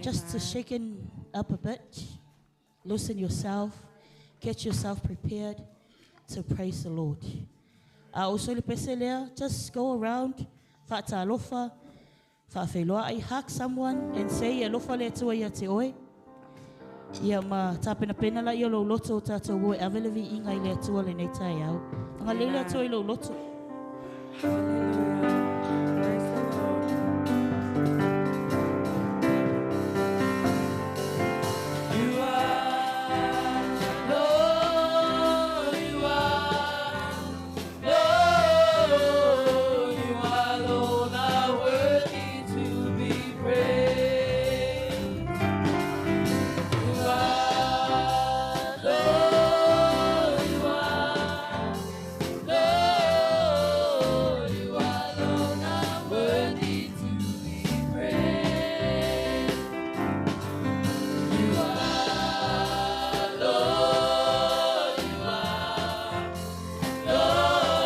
Just to shake it up a bit, loosen yourself, get yourself prepared to praise the Lord. A o so le pese lea, just go around, fa'atalofa, fa'afeiloa'i, hug someone and say, "Alofa le Atua ia te oe." Ia ma tapenapena la ia lou loto o tatou o e ave le viiga i le Atua lenei taeao. Agalelei le Atua i lou loto. Hallelujah. Praise the Lord. You are Lord, you are Lord, you alone are worthy to be praised. You are Lord, you are Lord, you alone are worthy to be praised. You are Lord, you are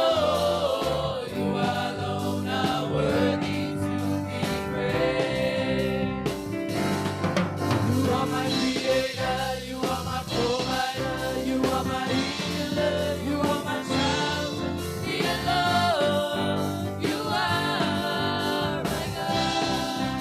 Lord, you alone are worthy to be praised. You are my creator, you are my provider, you are my healer, you are my shelter, dear Lord, you are my God.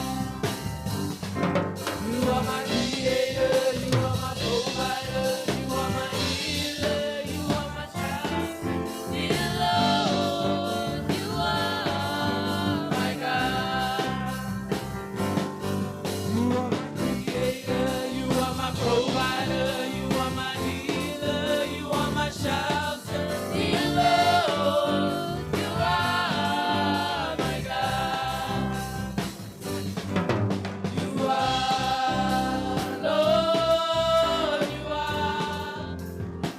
You are my creator, you are my provider, you are my healer, you are my shelter, dear Lord, you are my God. You are my creator, you are my provider, you are my healer, you are my shelter, dear Lord, you are my God. You are Lord, you are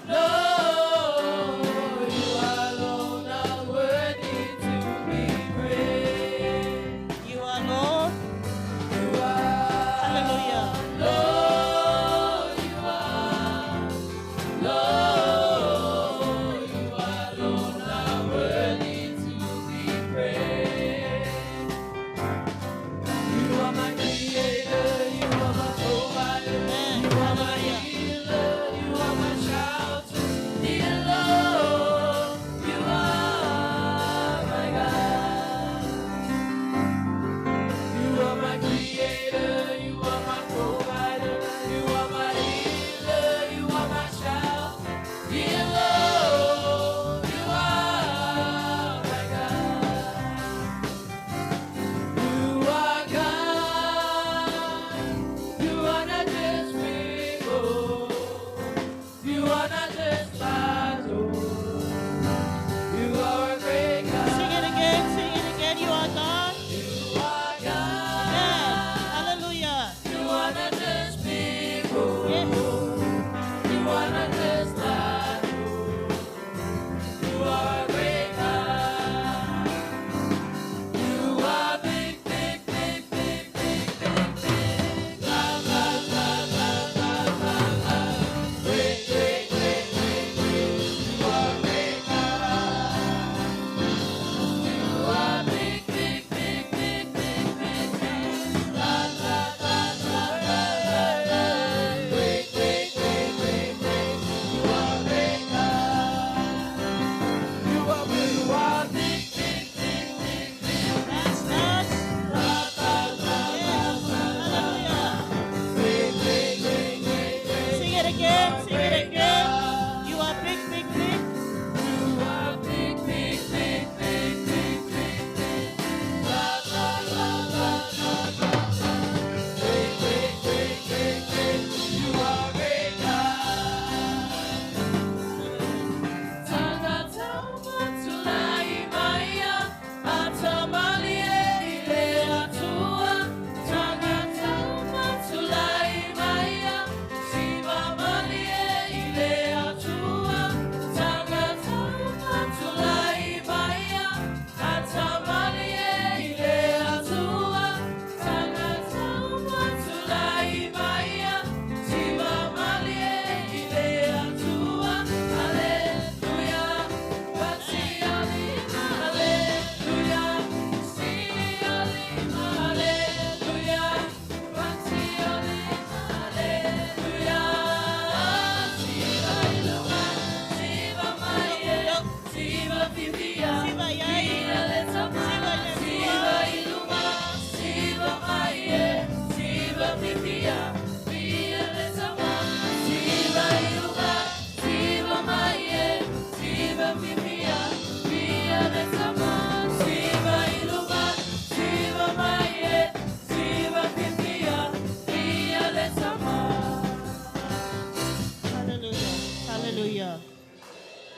Lord, you alone are worthy to be praised. You are Lord. You are Hallelujah. Lord, you are Lord.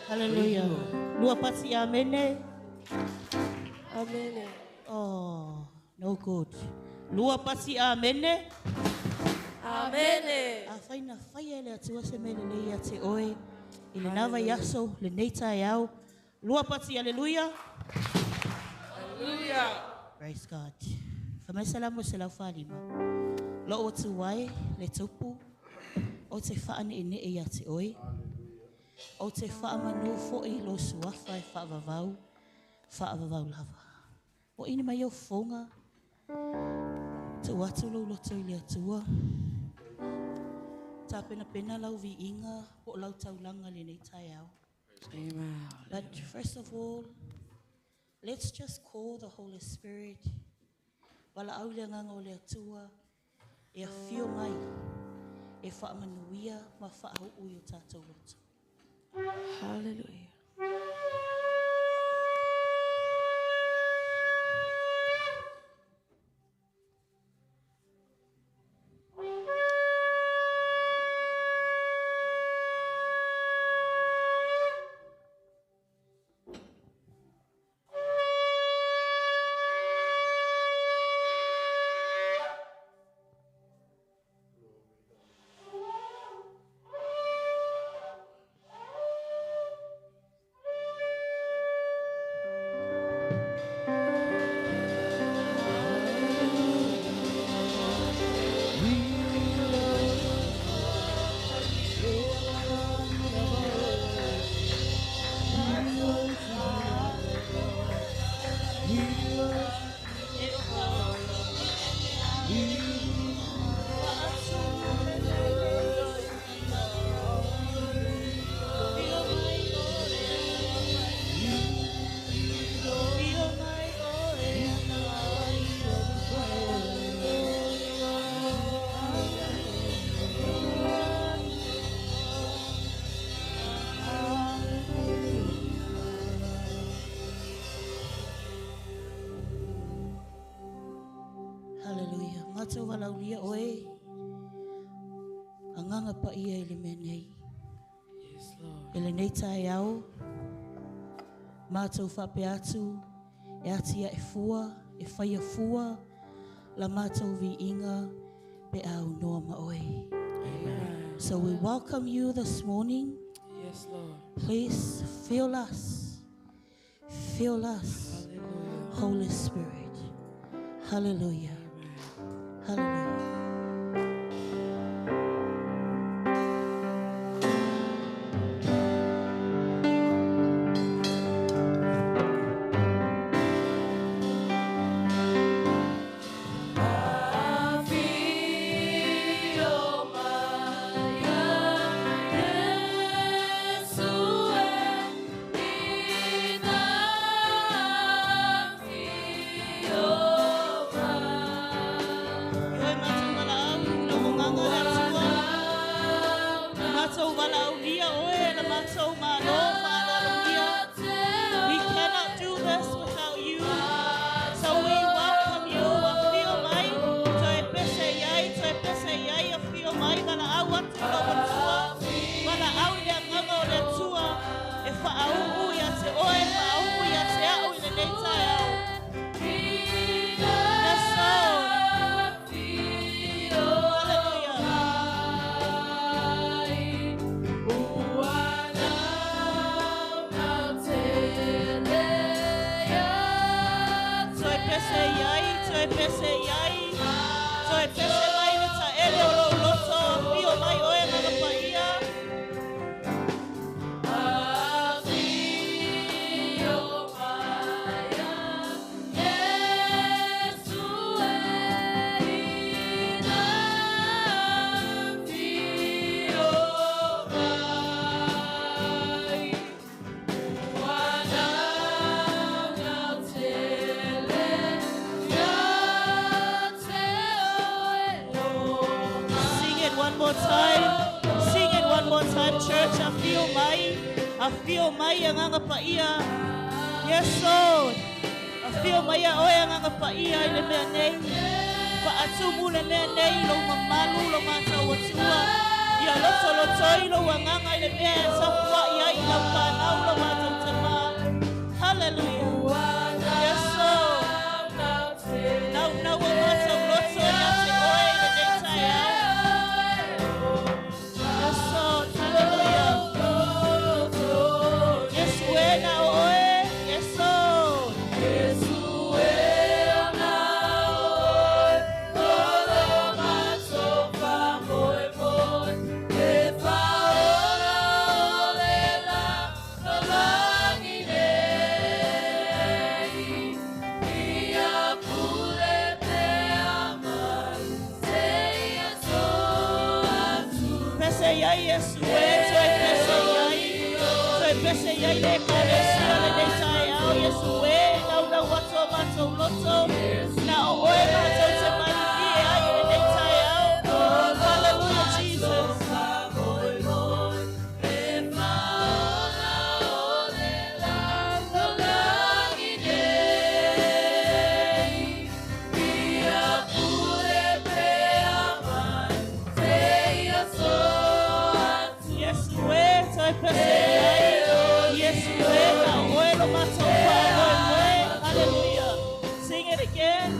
Hallelujah. Lua pati amene. Amene. Oh, no good. Lua pati amene. Amene. A whaina whaia le atua se mele lei a te oe. I le nava iaso, le nei tai au. Lua pati, hallelujah. Hallelujah. Praise God. Whamaisala mo se lau whalima. Lo o tu wai, le tupu. O te whaane i ne e te oe. O te whaamanu fo i lo suafa e whaavavau. Whaavavau lava. O ini mai o fonga. Te watu lo loto i le atua. Tā pena pena lau vi inga po lau taulanga le nei tai au. Amen. But first of all, let's just call the Holy Spirit. Wala au le nganga o le atua, e awhio mai, e whaamanuia ma whaahau ui o tātou loto. Hallelujah. Hallelujah. Mātou walaulia oe, anganga pa ia i le mea nei. Yes, Lord. E le nei tai au, mātou whape atu, e atia e fua, e whaia fua, la mātou vi inga, pe au noa ma oe. Amen. So we welcome you this morning. Yes, Lord. Please fill us. Fill us, Hallelujah. Holy Spirit. Hallelujah. Amen. Hallelujah. Oi mātou walaau, no mo nganga le atua. Mātou walaulia oe, la mātou malo, waalalogia. We cannot do this without you. So we welcome you, a whio mai, toe pese iai, toe pese iai, a whio mai, walaau atu lo atua. Walaau i le anganga o le atua, e whaau'u ia te oe, whaau'u ia te au i le nei tai au. Yes, Lord. Hallelujah. Toe pese iai, toe pese iai, toe pese mai le taele o lou loto, whio mai oe nganga paia. Sing it one more time. Sing it one more time, church. I feel my, I feel my anganga paia. Yes, Lord. I feel my oe anganga paia i le mea nei. Whaatumu le mea nei, lo mamalu, lo mātau atua. Ia loto lotoi lo anganga i le mea e tapua i ai. lau whanau lo mātou te mā. Hallelujah. Yes, Lord. Nau nau o mātou loto ia te oe i le nei tai au. Yes, Lord. Hallelujah. Yes, we na oe. Yes, Lord. Pese iai Yesu e, toe pese iai. Toe pese iai le ekalesia le nei taeao Yesu e, naunau atu o matou loto. Na o oe matou te malulie ai i lenei taeao. Hallelujah, Jesus. Yesu e, toe pese iai. Yesu e, na o oe lo matou faamoemoe. Hallelujah. Sing it again.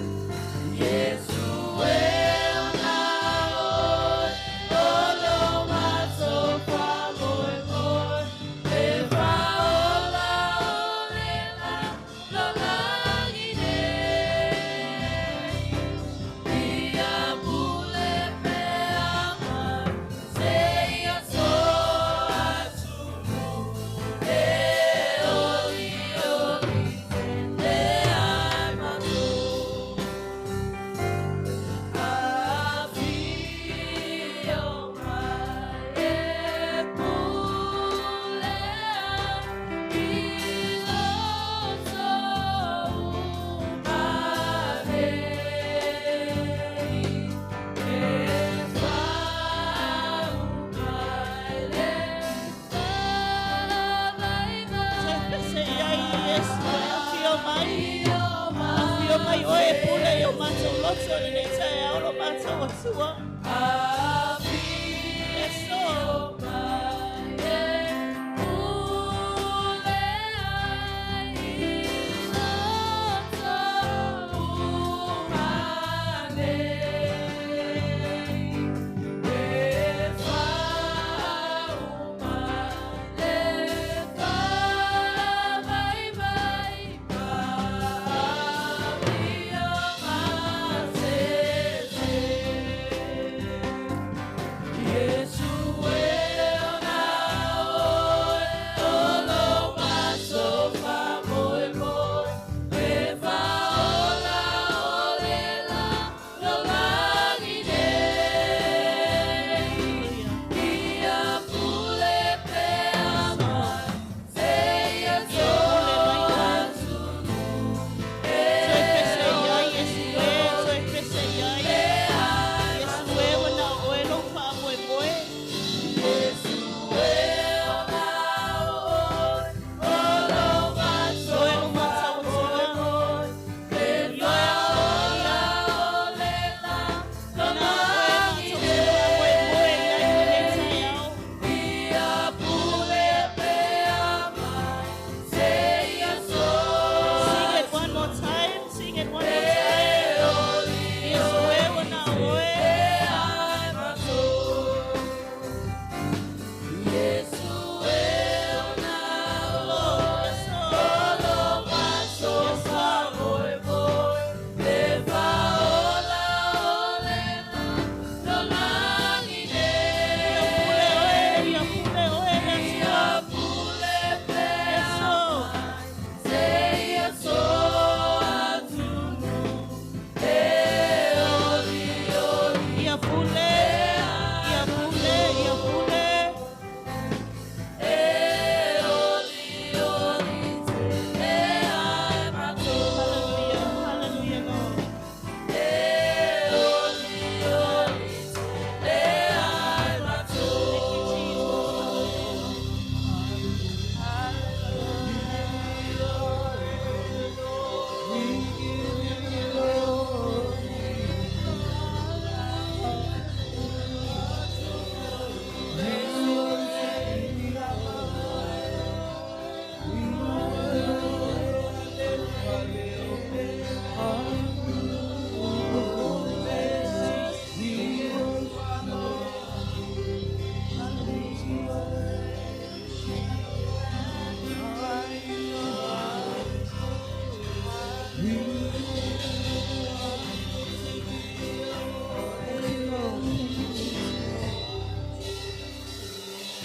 Toe pese iai Yesu e, afio mai. Afio mai oe e pule i o matou loto i lenei taeao lo matou Atua. Yes, Lord.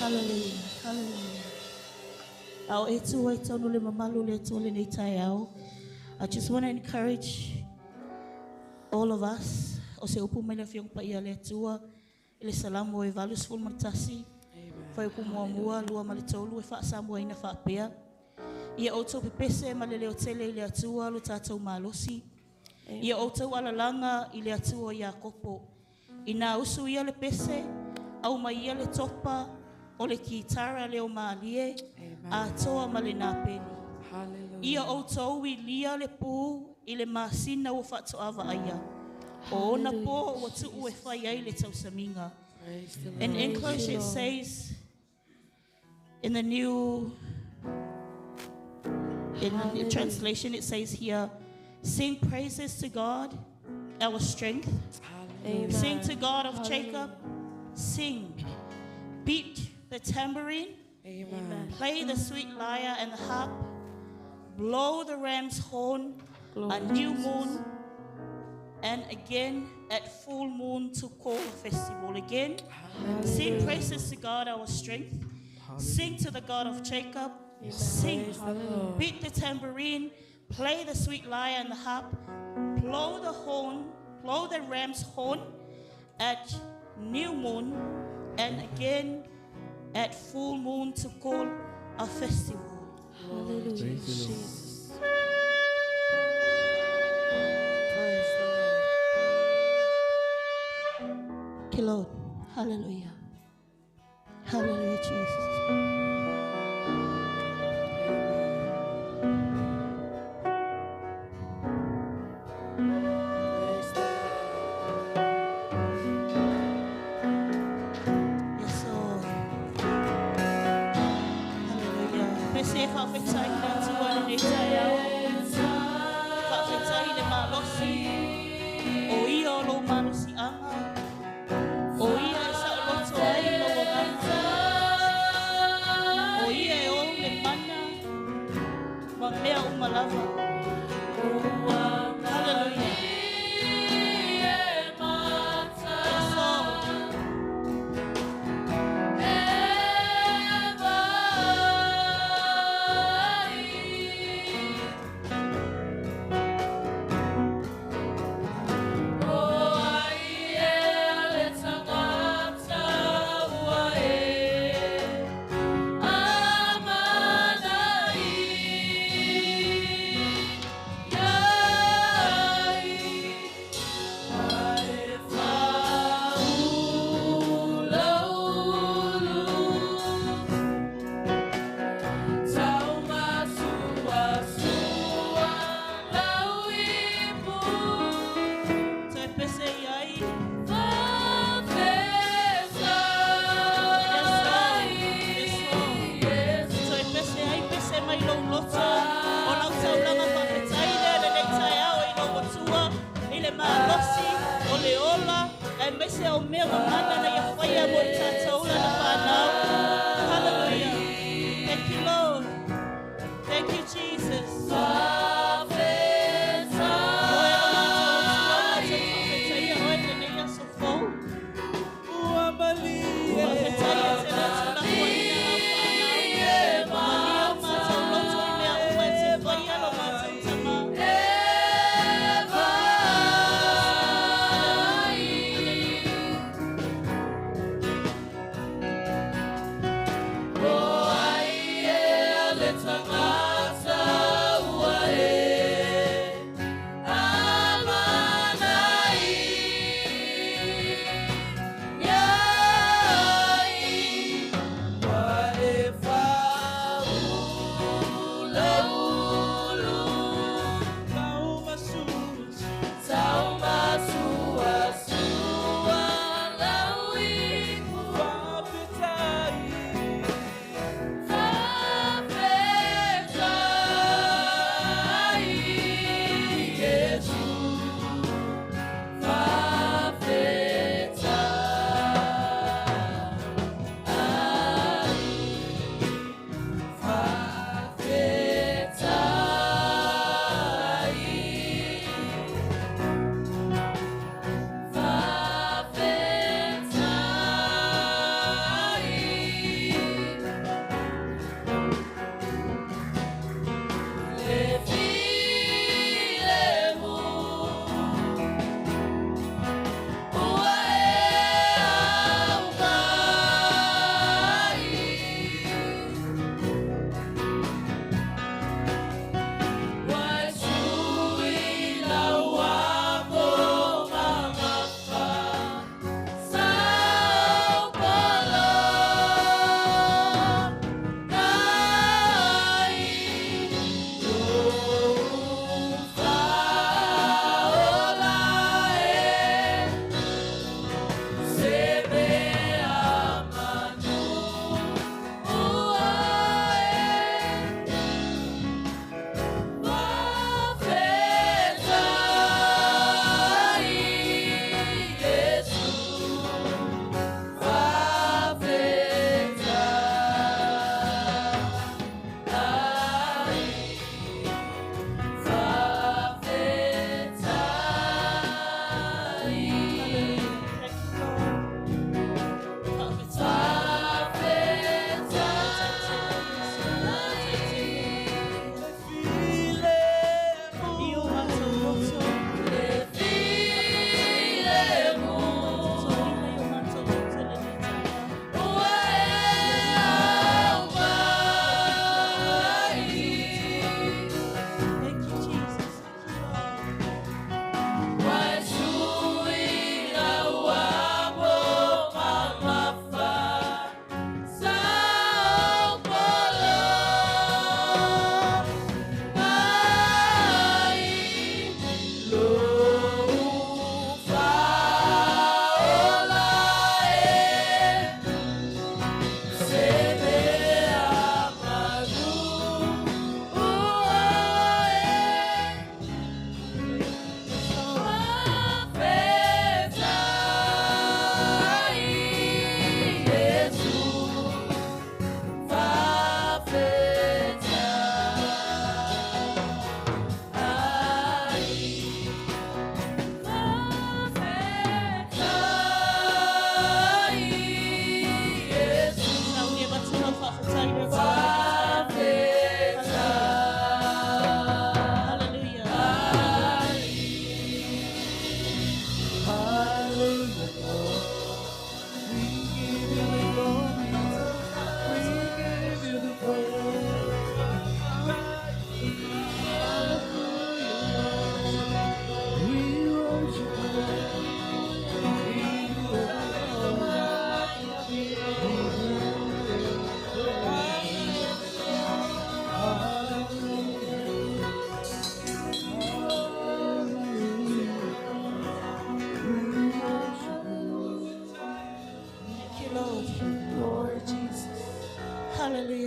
Hallelujah. Hallelujah. A o e tu ai tonu le mamalu le Atua lenei taeao. I just want to encourage all of us. O se upu mai le Afioga Paia a le Atua i le Salamo e 81, fuaiupu muamua, lua ma le tolu, e faa-Samoaina faapea, Ia outou pepese ma le leotele i le Atua lo tatou malosi. Ia outou alalaga i le Atua o Iakopo. Inā usu ia le pese, aumai ia le topa o le kitara leo mālie, atoa ma le napeni. Ia outou ilia le pū i le masina ua faatoa vaaia, o ona pō ua tuu e fai ai le tausamiga. In English it says, in the new in the translation it says here, sing praises to God, our strength. Amen. Sing to God of Jacob. Sing. Beat the tambourine. Amen. Play the sweet lyre and the harp. Blow the ram's horn, Glory a new Jesus. moon, and again at full moon to call a festival. Again, sing praises to God, our strength. Sing to the God of Jacob. Sing. Praise the Lord. Beat the tambourine, play the sweet lyre and the harp, blow the horn, blow the ram's horn at new moon, and again at full moon to call a festival. Hallelujah. Thank you, Lord. Jesus. Praise the Lord. Thank you, Lord. Hallelujah. Hallelujah, Jesus. Praise the Lord. Yes, Lord. Hallelujah. Pese e whaawhetai i le Atua lenei taeao. Whaawhetai i le malosi. O ia o lou malosiaga. O ia e saoloto ai lou agaga. O ia e ou le mana ma mea uma lava. Hallelujah. Yes, Lord. Toe pese i ai. Yes, Lord. Yes, Lord. Toe pese ai, pese mai lou loto. O lau taulaga faafetai lea lenei taeao i lou Atua, i le malosi, o le ola, aemaise o mea mamana na ia faia mo i tatou lana fanau. Hallelujah. Thank you, Lord. Thank you, Jesus. Oe o matou Atua, matou faafetaia oe lenei aso fou. Faafetaia te le tulafoaina lau fanau. Malia o matou loto i mea uma e te faia lo matou tamā. Hallelujah.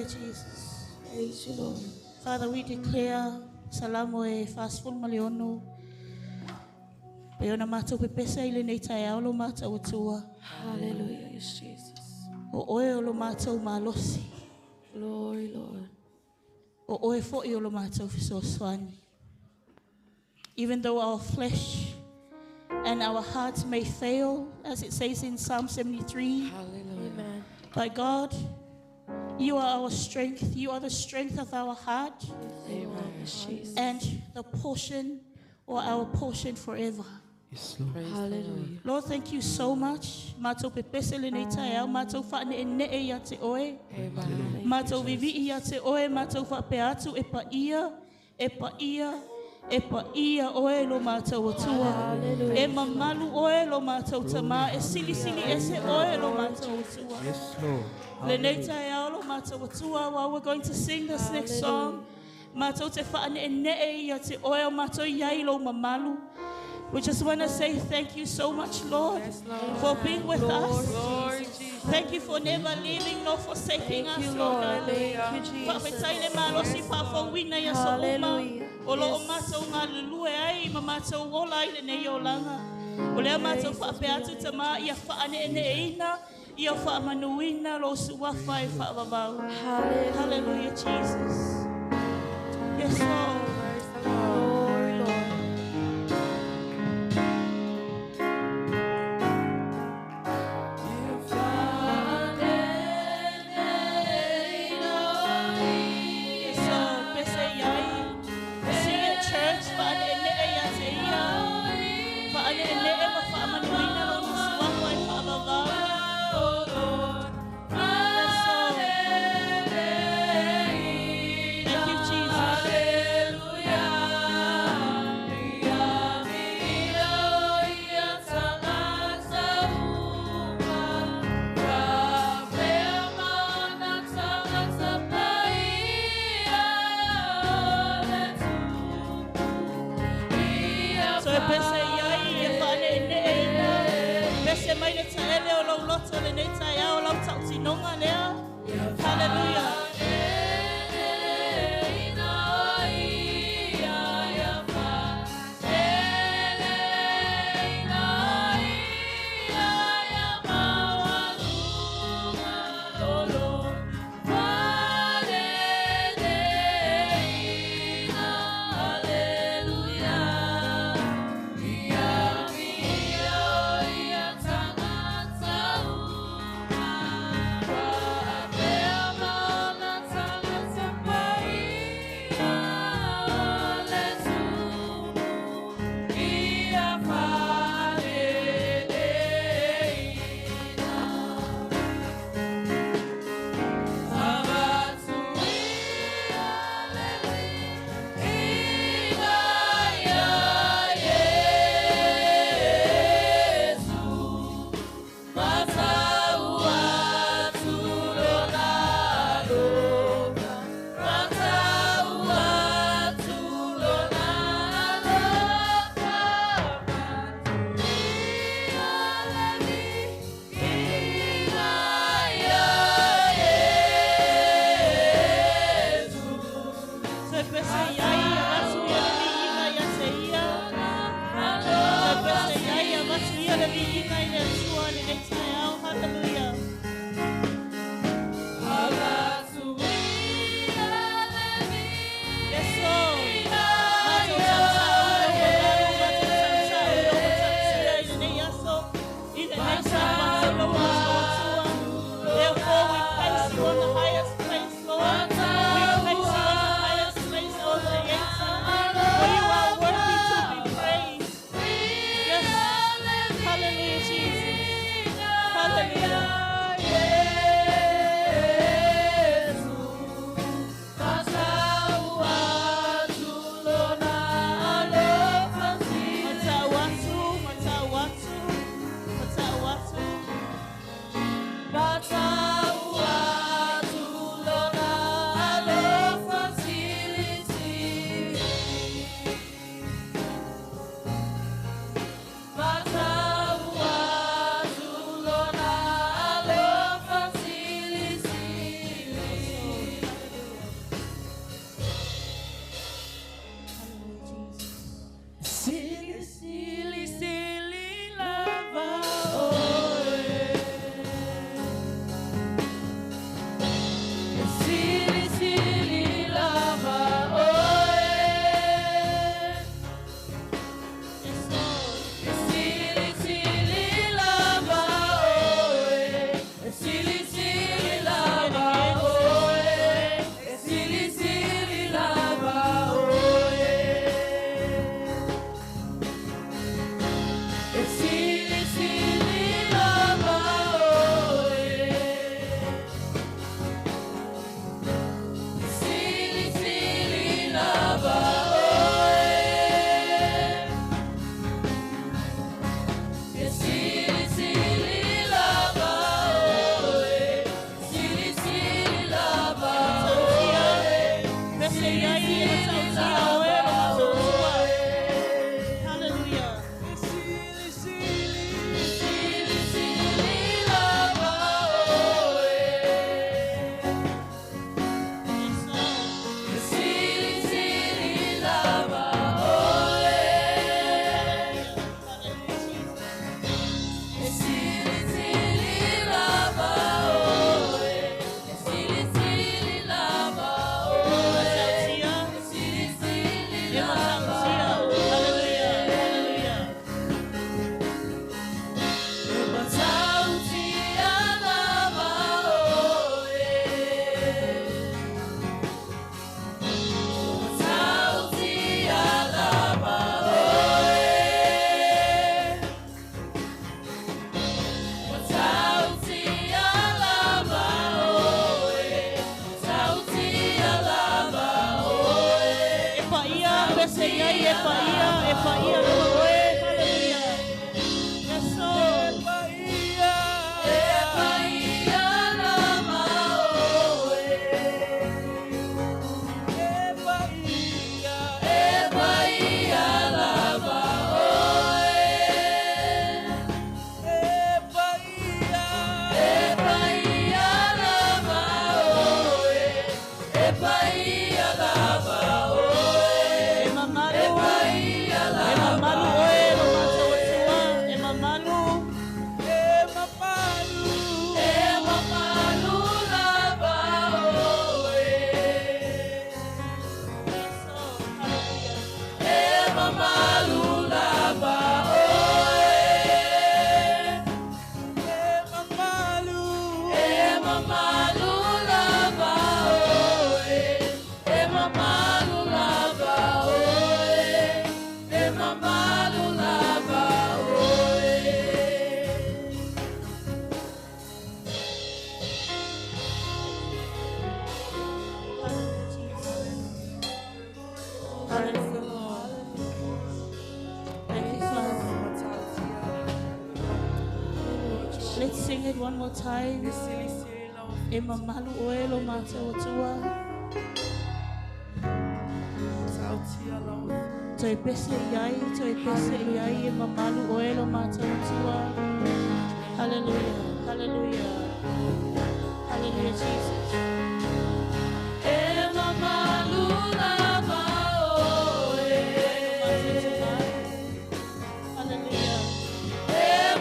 Jesus. Praise you, Lord. Father, we declare Salamo e 46. Pe ona mātou pepesa i lenei taeao lo mātou atua. Hallelujah. Yes, Jesus. O oe o lo mātou malosi. Glory, Lord. O oe fo'i o lo mātou fesoasoani. Even though our flesh and our hearts may fail, as it says in Psalm 73, Hallelujah. Amen. but God, you are our strength. You are the strength of our heart Amen. Yes, Jesus. and the portion or our portion forever. Yes, Lord. Hallelujah. Lord, thank you so much. Mātou pepese lenei taeao, mātou whaane e ia te oe. Amen. Mātou vivi ia te oe, mātou whape atu e pa ia, e pa ia, e pa ia oe lo mātou atua. Hallelujah. E mamalu oe lo mātou tama, e silisili ese oe lo mātou atua. Yes, Lord. Lenei taeao lo mātou atua, while we're going to sing this next song, mātou te whaane ia te oe o mātou iai lo mamalu. We just want to say thank you so much, Lord, for being with us. Thank you for never leaving nor forsaking Thank us, you, Lord. Lord. God. Thank you, Faafetai le Jesus. malosi faafouina ia so uma. Hallelujah. O loo Yes. mātou ngā lulue ai ma mātou ola i lenei olanga. O lea mātou faapea atu tama ia whaaneeneina, ia whaamanuina lo suafa e whaavavau. Hallelujah. Hallelujah, Jesus. Yes, Lord. Glory, Lord. Yes, Lord. Pese iai. Sing it, church. Whaaneenee ia te ia. Whaaneenee ma whaamanuina lo na suafa e whaavavau. Yes, Lord. Thank you, Jesus. So e pese iai e whaaneenee ina. Pese mai le taele o lau loto le nei taeao lau tautinonga lea. Hallelujah. So e pese iai e vatu ia le viiga ia te ia. So e pese iai e vatu ia le viiga i le Atua le nei taeao. Hallelujah. Yes, Lord. Mātou tautau i le mamalu, mātou tautau i le matautia i lenei aso, i lenei sa mātou lau matou atua. Therefore, we place you on the highest place, Lord. We place you on the highest place, O Creator. For you are worthy to be praised. Yes. Hallelujah, Jesus. paia, e paia lava oe. Hallelujah. Yes, Lord. E paia lava oe. E paia lava oe. E paia lava oe. E paia lava oe. E mamalu. E paia E mamalu oe lo matauatua. E mamalu. E mamalu lava oe. Yes, Lord. Hallelujah. E mamalu lava oe. E mamalu lava oe. E mamalu lava oe. E mamalu lava oe. Hallelujah, Jesus. Praise the Lord. Thank you, Father. Let's sing it one more time. E mamalu oe lo matauatua. Toi pese iai, toi pese iai, e mamalu oe lo matauatua. Hallelujah, hallelujah. Hallelujah, Jesus. E mamalu lava oe. Hallelujah. E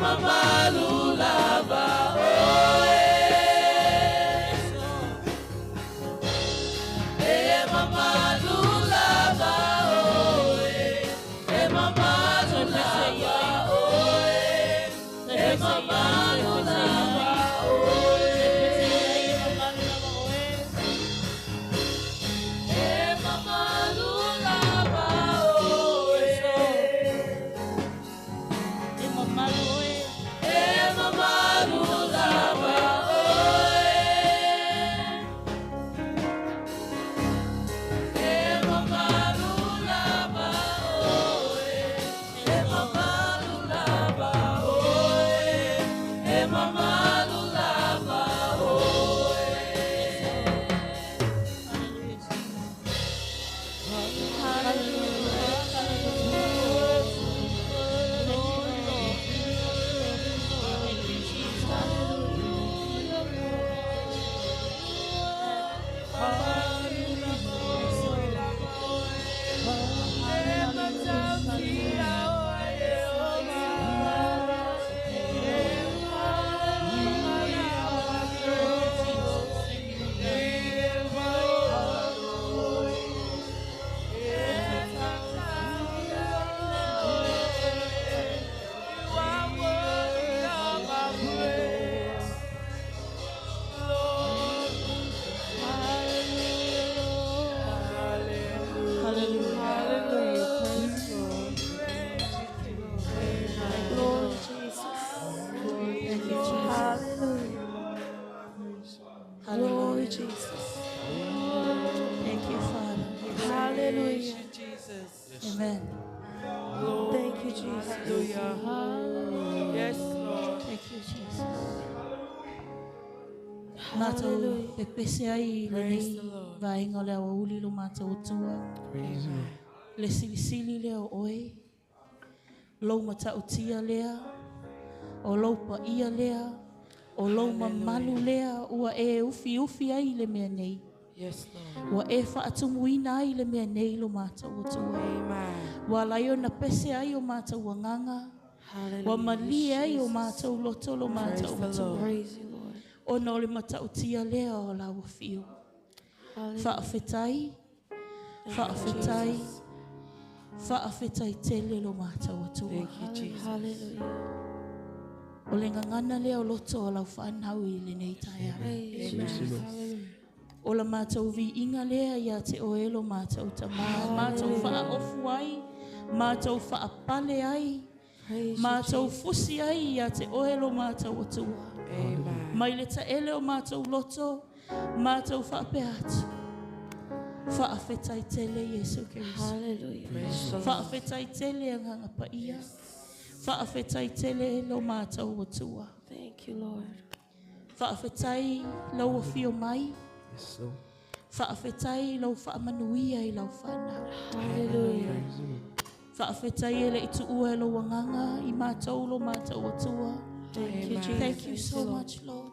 mamalu lava oe. Yes, Lord. E mamalu lava oe. E mamalu lava oe. Toi pese iai, toi pese iai. Oe. Toi pese iai, e mamalu lava oe. E mamalu lava oe. E mamalu oe. E mamalu lava oe. E mamalu lava oe. E mamalu lava oe. E mamalu lava oe. Hallelujah, Jesus. Hallelujah. Hallelujah. Thank you, Lord. Thank you, Jesus. Hallelujah. Hallelujah. Praise the Lord. Glory, Jesus. Thank you, Jesus. Hallelujah. Hallelujah. Glory, Jesus. Thank you, Father. Hallelujah. Amen. Thank you, Jesus. Hallelujah. Yes, Lord. Thank you, Jesus. Mātou pepese ai Praise lenei the Lord. vaenga o le aoauli lo mātou atua. Praise the Lord. Le silisili lea o oe, lou matautia lea, o lou paia lea, o lou mamalu lea, ua e ufi ufi ai le mea nei. Yes, Lord. Ua e faatumuina ai le mea nei lo mātou atua. Amen. Ua lai ona pese ai o mātou anganga, Hallelujah. ua malie ai o mātou loto lo Praise mātou the atua. Lord. Praise you, Lord. Ona o le matautia lea o lau whio. Hallelujah. Whaawhetai, whaawhetai, whaawhetai tele lo mātou atua. Thank you, Jesus. Hallelujah. O le ngangana lea o loto o lau whanau i le nei taia. Praise you, Praise the Lord. Hallelujah. O la mātou vi inga lea ia te oelo mātou tamā, mātou whaofu ai, mātou whaapale ai, Praise you, mātou fusi ai ia te oelo mātou atua. Amen. Mai le taele o mātou loto, mātou whaapea atu. Faafetai tele Iesu Keriso. Hallelujah. Praise the Lord. Faafetai tele Agaga Paia. Faafetai tele lo mātou Atua. Thank you, Lord. Faafetai lau afio mai. Yes, Lord. Faafetai lau faamanuia i lau fanau. Hallelujah. Praise the Lord. Faafetai e le i tuua e lou agaga i mātou lo mātou Atua. Thank you, Amen. Jesus. Thank you so much, Lord.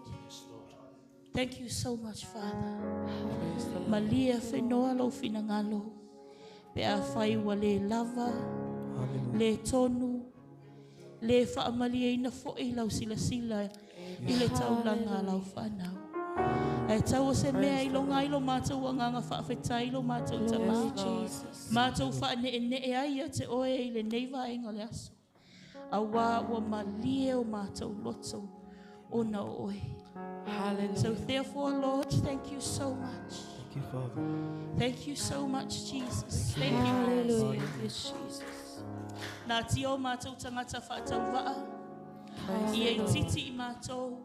Thank you so much, Father. Praise the Lord. Malia whenua lau finangalo. Pe a whai ua le lava, Hallelujah. le tonu, le whaamalia ina fo'i lau silasila i le taulaga a lau whanau. Ae tau o se mea i longa ai lo mātou agaga faafetai lo mātou tamā. Glory, Jesus. Mātou whaanee ai ia te oe i le nei vaenga o le aso. Auā ua malie o mātou loto o na o oe. So Hallelujah. therefore, Lord, thank you so much. Thank you, Father. Thank you so much, Jesus. Thank you. Hallelujah. Yes, Jesus. Nā tio mātou tangata whaatauwaa, Praise ia the i Lord. titi i mātou,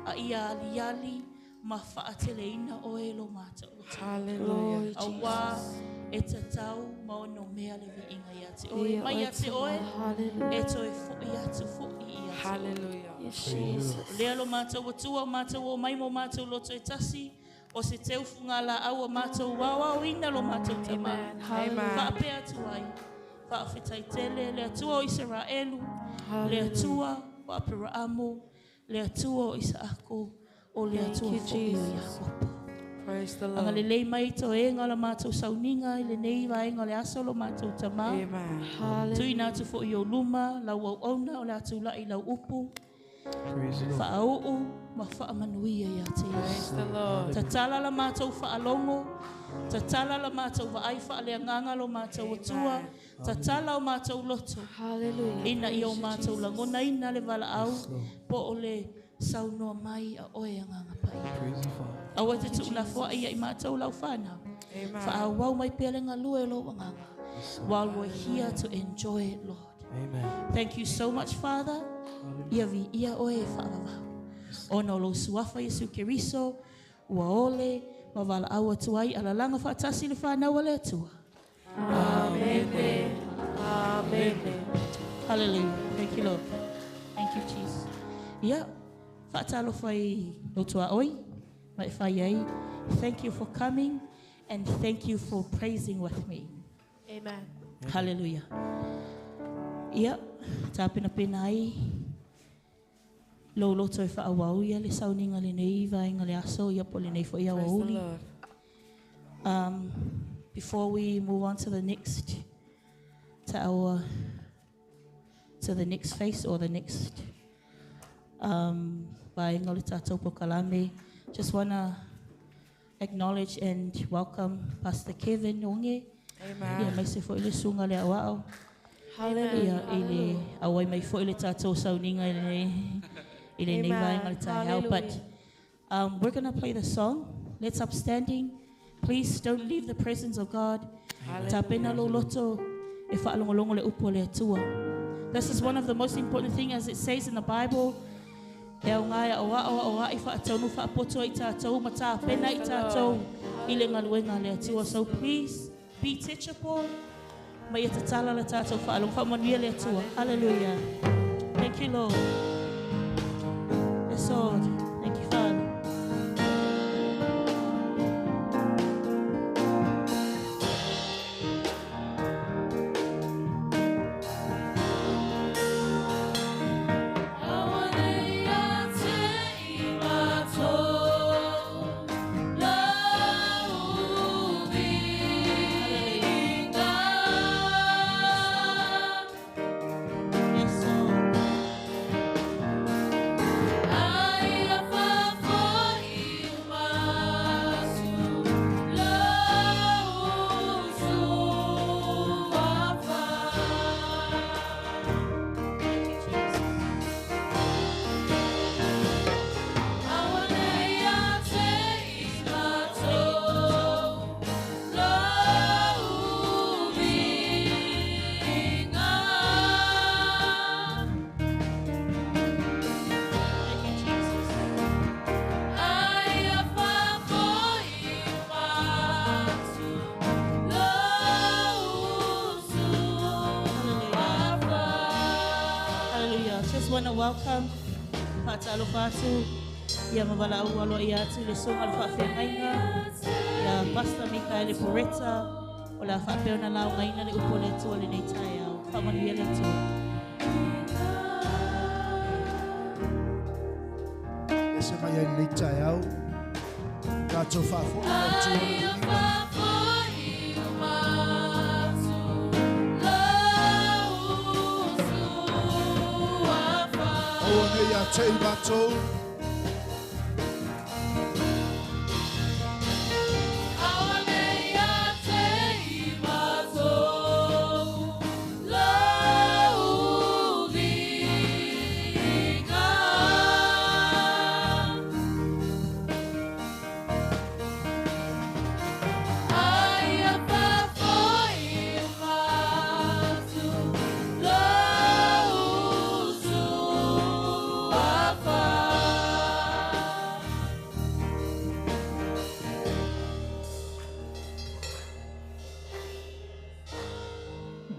a ia aliali, ma whaateleina oe lo mātou. Hallelujah. Glory, Auā Jesus. e tatau maono mea le viinga ia te oe. Ia Mai ia te oe, Hallelujah. e toe fo'i atu fo'i ia te oe. Hallelujah. Yes, Jesus. Lea lo mātou atua o mātou o mai mo mātou loto e tasi, o se teufu ngā la au o mātou wawao ina lo mātou tamā. Amen. Hallelujah. Amen. Whaapea atu ai, whaawhetai tele, le atua o Israelu, le Hallelujah. atua o Aperaamo, le atua o Isaako, o le Thank atua you, fo'i o Jesus. Iakopo. Praise the Anga Lord. lelei mai to e ngā la mātou sauninga i le nei vaenga o le aso lo mātou tamā. Amen. Hallelujah. Tuina atu fo'i o luma, lau au auna o le atu lai lau upu, Praise the Lord. whaau ma whaamanuia ia te ia. Praise the Lord. Tatala la mātou whaalongo, tatala la mātou vaai whaaleanganga lo mātou atua, tatala o mātou loto. Hallelujah. Ina i o Praise you, mātou Jesus. langona ina le wala au, Yes, Lord. po o le saunoa mai a oe anganga pai. Praise you, Father. Aua te tuula foa ia i mātou lau whanau. Amen. Whaawau mai pea le ngalue lo anganga. Yes, Lord. While we're here to enjoy it, Lord. Amen. Thank you so much, Father. Hallelujah. Ia vi ia oe e whaavavau. Ona o lo suafa Yesu Keriso, ua ole, ma wala au atu ai, alalanga whaatasi le whanau ale atua. Amen. Amen. Hallelujah. Thank you, Lord. Thank you, Jesus. Ia, whaatalo whai lotua oi, mai whai ai. Thank you for coming and thank you for praising with me. Amen. Hallelujah. Ia, tā pena pena ai, lo loto e whaawau ia le sauninga le nei vaenga le aso, ia po le nei fo ia Praise the wauli. Lord. Before we move on to the next, to our, to the next face or the next vaenga o le tātou pokalame, just wanna acknowledge and welcome Pastor Kevin Onge. Ia Amen. mai se fo i le sunga le awao. Hallelujah. Ia i le awai mai fo i le tātou sauninga i le nei, i le nei Amen. vaenga le taeao. But Hallelujah. we're going to play the song, Let's Upstanding. Please don't leave the presence of God. Tapena lo loto e whaalongolongo le upo le atua. This is one of the most important things as it says in the Bible. E au ngai o a o a o a i whaataunu whaapoto i tātou, ma tāpena i tātou i le ngaluenga le atua. So please be teachable. Mai e tatala le tātou whaalongo whaamanuia le atua. Hallelujah. Thank you, Lord. Yes, Lord. Thank you, Father. Yes, Lord. Welcome. Fa'atalofa atu ia ma valaau aloaia atu i le susuga le faafeagaiga ia Pastor Mikaele Poreta o le a faapea ona laugaina le upu o le Atua lenei taeao. Faamanuia le Atua. Ese mai ai lenei taeao. Tatou faafo'i le Atua le viiga. Aua nei ia te i matou.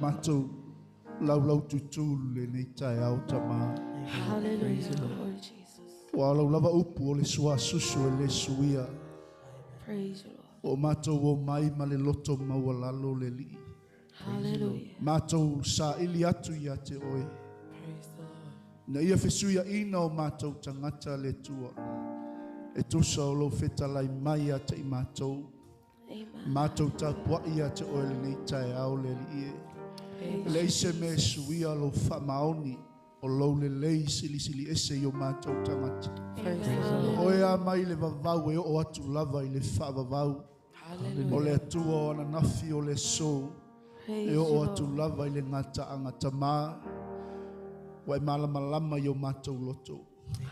Matou laulau tutū lenei taeao tamā. Hallelujah. Lord Jesus. Ua lau lava upu o le suasusu e le suia. Praise you, Lord. O matou o mai ma le loto maualalo le alii. Hallelujah. Matou saili atu ia te oe. Praise the Lord. Na ia fesuiaina o matou tagata le Atua. E tusa o lou fetalai mai ia te i matou. Amen. Matou tapuai ia te oe lenei taeao le alii e. Praise Leai se mea e suia lou faamaoni o lou lelei silisili ese i o matou tagata. Praise the Lord. Oe a mai le vavau e oo atu lava i le faavavau. O le Atua o ananafi o le aso. Praise E you, oo atu Lord. lava i le gataaga tamā. Ua e malamalama i o matou loto.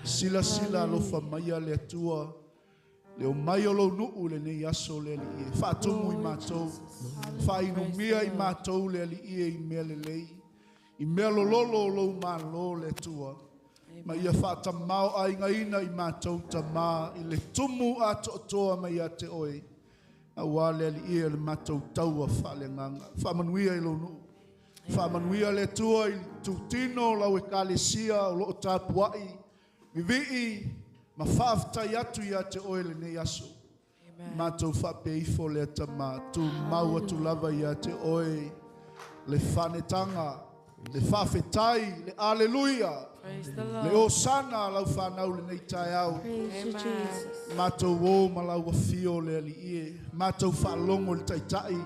Silasila alofa maia le Atua. Le o mai o lou nuu lenei aso le alii e. Faatumu i matou. Faainumia i matou le alii e i mea lelei. I mea lololo o lou malo le Atua. Ma ia faatamao aigaina i matou tamā i le tumu atoatoa mai ia te oe. Auā le alii e o le matou taua faaleagaga. Faamanuia i lou nuu. Faamanuia le Atua i tutino o lau ekalesia o loo tapuai. Vivii ma faafetai atu ia te oe lenei aso. Matou faapeifo le tama tu mau atu lava ia te oe le fanetaga, le faafetai, le aleluia, Praise the le Lord. osana lau whanau lenei taeao. Praise you, Jesus. Matou o ma lau afio le alii e. Matou faalogo i le taitai,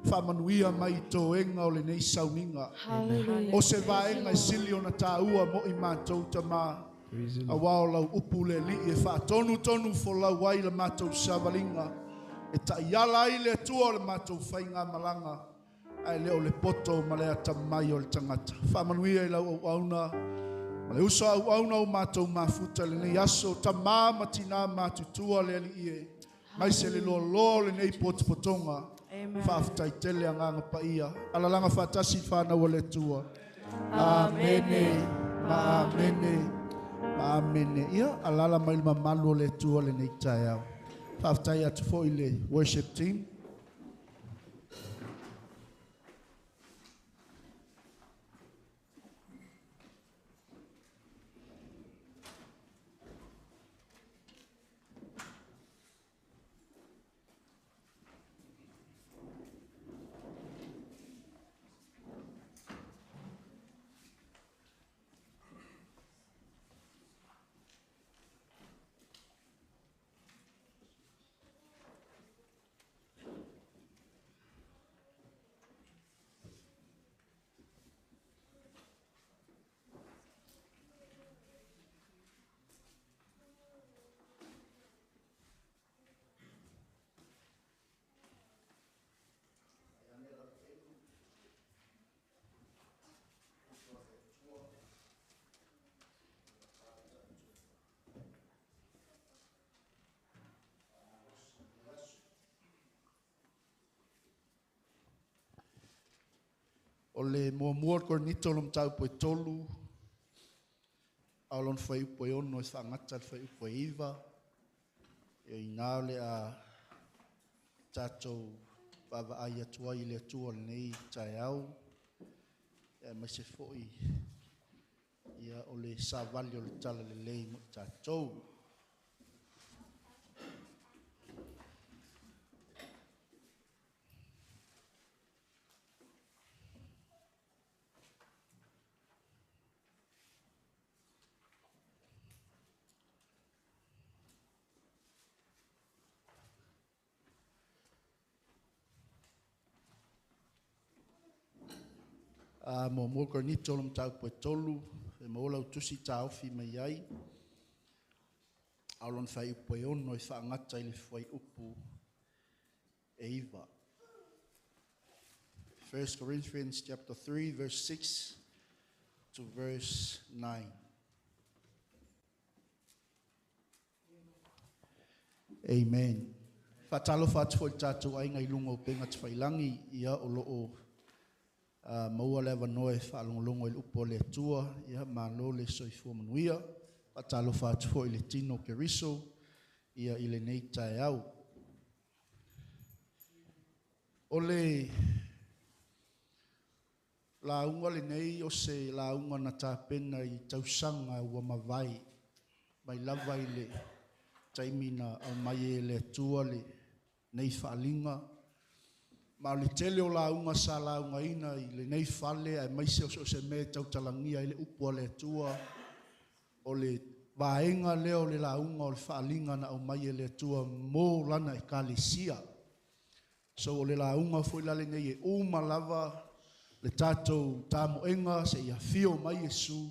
faamanuia mai i toega o lenei sauniga. Hallelujah. O se vaega e sili ona tāua mo i matou tamā. Praise the Lord. Auā o lau upu le alii e faatonu tonu folau ai le matou savaliga. E taiala ai le Atua o le matou faigamalaga. Ae le o le poto ma le atamai o le tagata. Faamanuia i lau auauna. Ma le uso auauna o matou mafuta lenei aso. Tamā ma tinā matutua le alii e. Mai se le loaloa o lenei potopotoga. Amen. Faafetai tele agaga paia. Alalaga faatasi i whanau o le Atua. Amene, ma amene, ma amene. Ia, alala mai le mamalu o le Atua lenei taeao. Faafetai atu foi le worship team. O le muamua o le Korinito o le mataupu e 3, a o lona fuaiupu e 6 e faagata le fuaiupu e 9. E inā o le a tatou vaavaai atu ai i le Atua lenei taeao. E aemaise foi Ia o le savali o le talalelei mo i tatou. A muamua Korinito le mataupu e 3, e maua lau tusi taofi mai ai, a o lona fuaiupu e 6 e faagata i le fuaiupu e 9. 1 Corinthians chapter 3 verse 6 to verse 9. Amen. Faatalofa atu foi i le tatou aiga i luga o upega tafailagi, ia o lo o maua le avanoa e faalogologo i le upu a le Atua, ia malo le soifua manuia. Faatalofa atu foi i le tino o Keriso, ia i lenei taeao. O le lauga lenei o se lauga na tapena i tausaga ua mavae, mai lava i le taimi na aumai e le Atua lenei faaaliga. Ma o le tele o lauga sa laugaina i lenei fale, aemaise o so o se mea e tautalagia ai le upu a le Atua, o le vaega lea o le lauga o le faaaliga na aumai e le Atua mo lana ekalesia. So o le lauga foi la lenei e uma lava le tatou tamoega seia afio mai Iesu,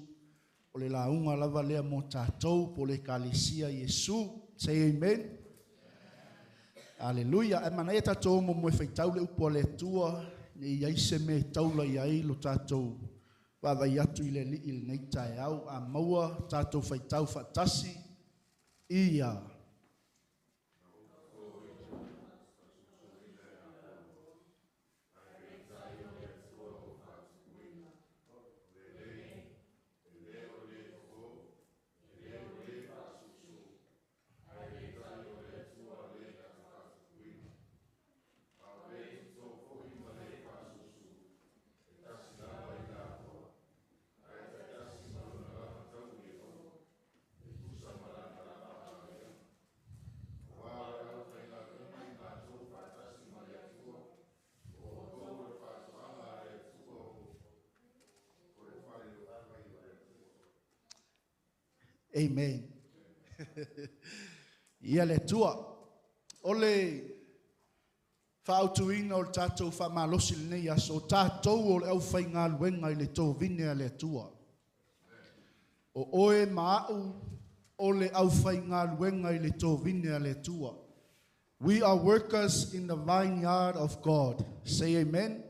o le lauga lava lea mo tatou po o le ekalesia Iesu. Say amen. Aleluia. Ae manaia tatou o moe faitau le upu a le Atua, ne i ai se mea e taula i ai lo tatou vaavaai atu i le Alii i lenei taeao. A maua tatou faitau faatasi, ia. Amen. Ia le Atua. O le faautuina o le tatou faamalosi lenei aso, o tatou o le aufaigaluega i le tovine a le Atua. O oe ma au o le aufaigaluega i le tovine a le Atua. We are workers in the vineyard of God. Say amen.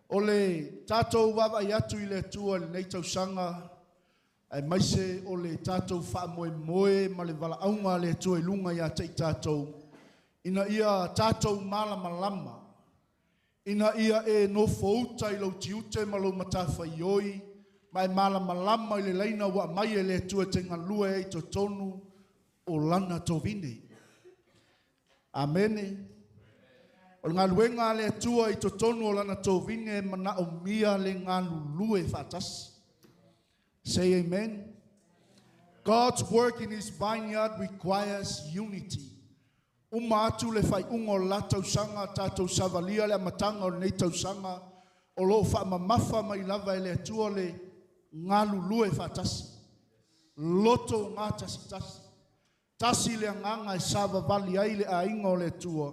O le tatou vaavaai atu i le Atua i lenei tausaga, aemaise o le tatou faamoemoe ma le valaauga a le Atua i luga ia te i tatou, ina ia tatou malamalama, ina ia e nofouta i lou tiute ma lou matafaioi, ma e malamalama i le laina ua aumai e le Atua e te galue ai i totonu o lana tovine. Amene. O le galuega a le Atua i totonu o lana tovine e manaomia le galulue faatasi. Say amen. God's work in his vineyard requires unity. Uma atu le faaiuga o la tausaga, tatou savalia le amataga o lenei tausaga, o lo o faamamafa mai lava e le Atua le galulue faatasi. Loto gatasitasi. Tasi le agaga e savavali ai le aiga o le Atua.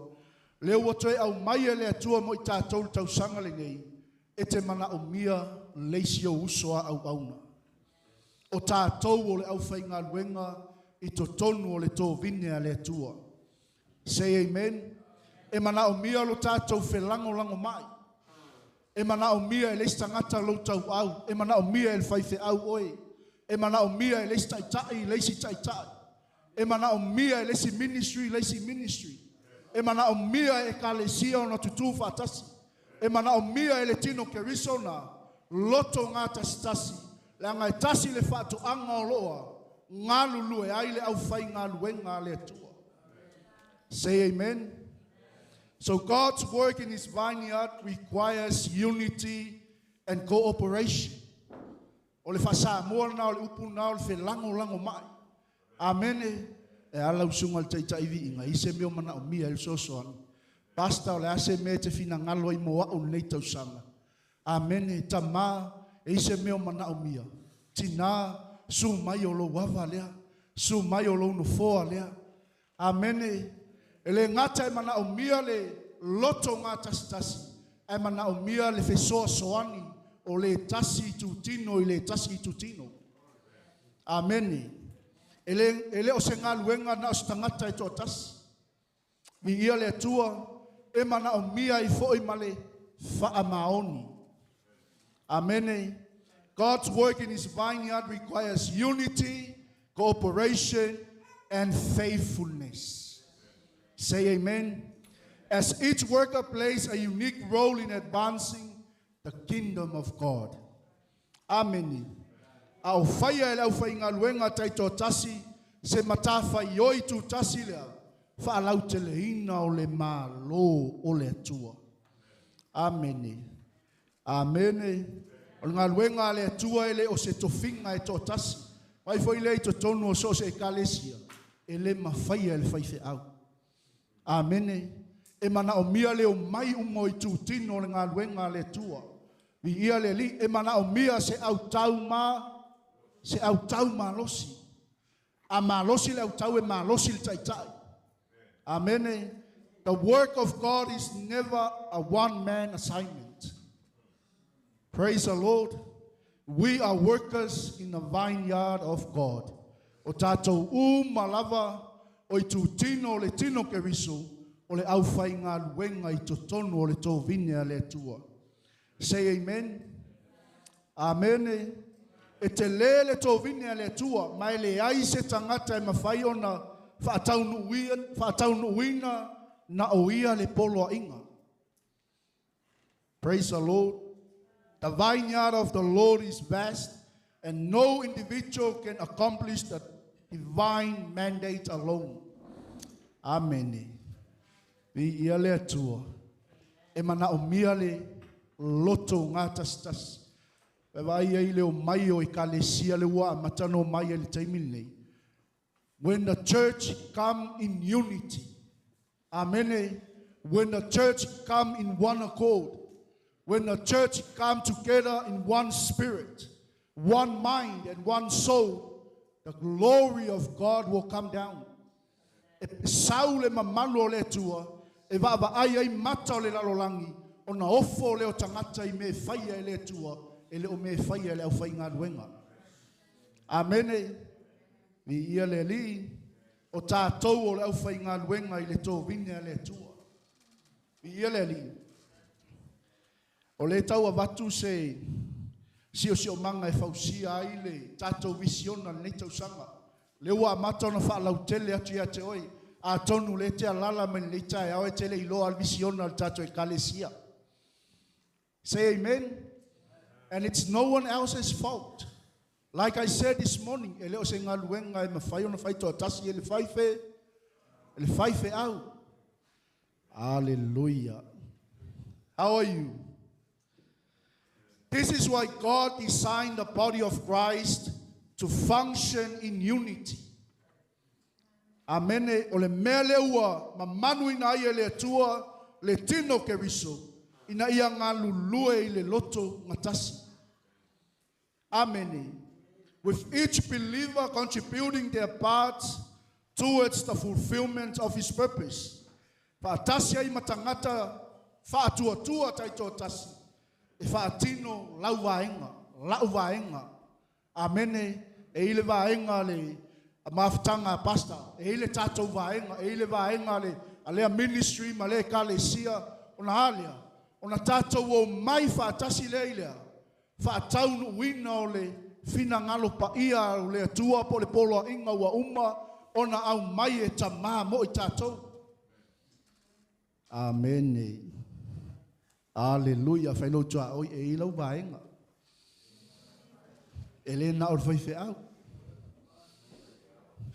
Lea ua toe aumai e le Atua mo i tatou le tausaga lenei, e te manaomia le isi ou uso a auauna. O tatou o le aufaigaluega i totonu o le tovine a le Atua. Say amen. E manaomia lo tatou felagolagomai. E manaomia e le isi tagata lou tauau. E manaomia e le faifeau oe. E manaomia e le isi taitai le isi taitai. E manaomia e le isi ministry le isi ministry. E manaomia e ekalesia ona tutū faatasi. E manaomia e le tino Keriso na loto gatasitasi. Leaga e tasi le faatoaga o loa galulue ai le aufaigaluega a le Atua. Say amen. So God's work in his vineyard requires unity and cooperation. O le faasamoa lena o le upu lena o le felagolagomai. Amene. E ala usuga le taitai viiga i se mea o manaomia ai le fesoasoani. Pastor, o le a se mea e te finagalo ai mo au i lenei tausaga? Amene. Tama, e i se mea o manaomia. Tina, su mai o lou ava lea. Su mai o lou nofoa lea. Amene. E le gata e manaomia le loto gatasitasi, ae manaomia le fesoasoani o le tasi itutino i le tasi itutino. Amene. E le, e le o se galuega na o se tagata e toatasi. Viia le Atua, e manaomia ai foi ma le faamaoni. Amene. God's work in his vineyard requires unity, cooperation, and faithfulness. Say amen. As each worker plays a unique role in advancing the kingdom of God. Amene. A o faia e le aufaigaluega taitoatasi se matafaioi tutasi lea, faalauteleina o le Malo o le Atua. Amene. Amene. O le galuega a le Atua e le o se tofiga e toatasi. Mai foi lea i totonu o so o se ekalesia, e le mafaia e le faifeau. Amene. E manaomia le omai uma o itutino o le galuega a le Atua. Viia le Alii. E manaomia se autau ma se autau malosi. A malosi le autau e malosi le taitai. Amene. The work of God is never a one-man assignment. Praise the Lord. We are workers in the vineyard of God. O tatou uma lava o itutino o le tino Keriso o le aufaigaluega i totonu o le tovine a le Atua. Say amen. Amene. E tele le tovine a le Atua, ma e leai se tagata e mafai ona faataunuuina na o ia le poloaiga. Praise the Lord. The vineyard of the Lord is vast, and no individual can accomplish the divine mandate alone. Amene. Viia le Atua. E manaomia le loto gatasitasi. E vaai ai le omai o ekalesia le ua amata ona omai ai i le taimi lenei. When the church come in unity. Amene. When the church come in one accord. When the church come together in one spirit, one mind and one soul, the glory of God will come down. E sau le mamalu o le Atua, e vaavaai ai mata o le lalolagi, ona ofo lea o tagata i mea e faia e le Atua, e le o mea e faia e le aufaigaluega. Amene. Viia le Alii, o tatou o le aufaigaluega i le tovine a le Atua. Viia le Alii. O lea e tau avatu se siosiomaga e fausia ai le tatou visiona i lenei tausaga. O lea ua amata ona faalautele atu ia te oe. Atonu o lea e te alaala mai lenei taeao e te le iloa le visiona o le tatou ekalesia. Say amen. And it's no one else's fault. Like I said this morning, e le o se galuega e mafai ona fai toatasi e le faife, e le faifeau. Hallelujah. How are you? This is why God designed the body of Christ to function in unity. Amene. O le mea lea ua mamanuina ai e le Atua le tino o Keriso ina ia galulue i le loto gatasi. Amene. With each believer contributing their part towards the fulfillment of his purpose. Faatasi ai ma tagata faatuatua taitoatasi e faatino lau vaega, la'u vaega. Amene. E i le vaega le mafutaga a pastor, e i le tatou vaega, e i le vaega a le a lea ministry ma lea ekalesia, ona a lea, ona tatou omai faatasi lea i le a? Faataunuuina o le finagalo paia o le Atua po o le poloaiga ua uma ona aumai e Tamā mo i tatou. Amene. Aleluia. Fai lou tuaoi e i lau vaega. E le na o le faifeau.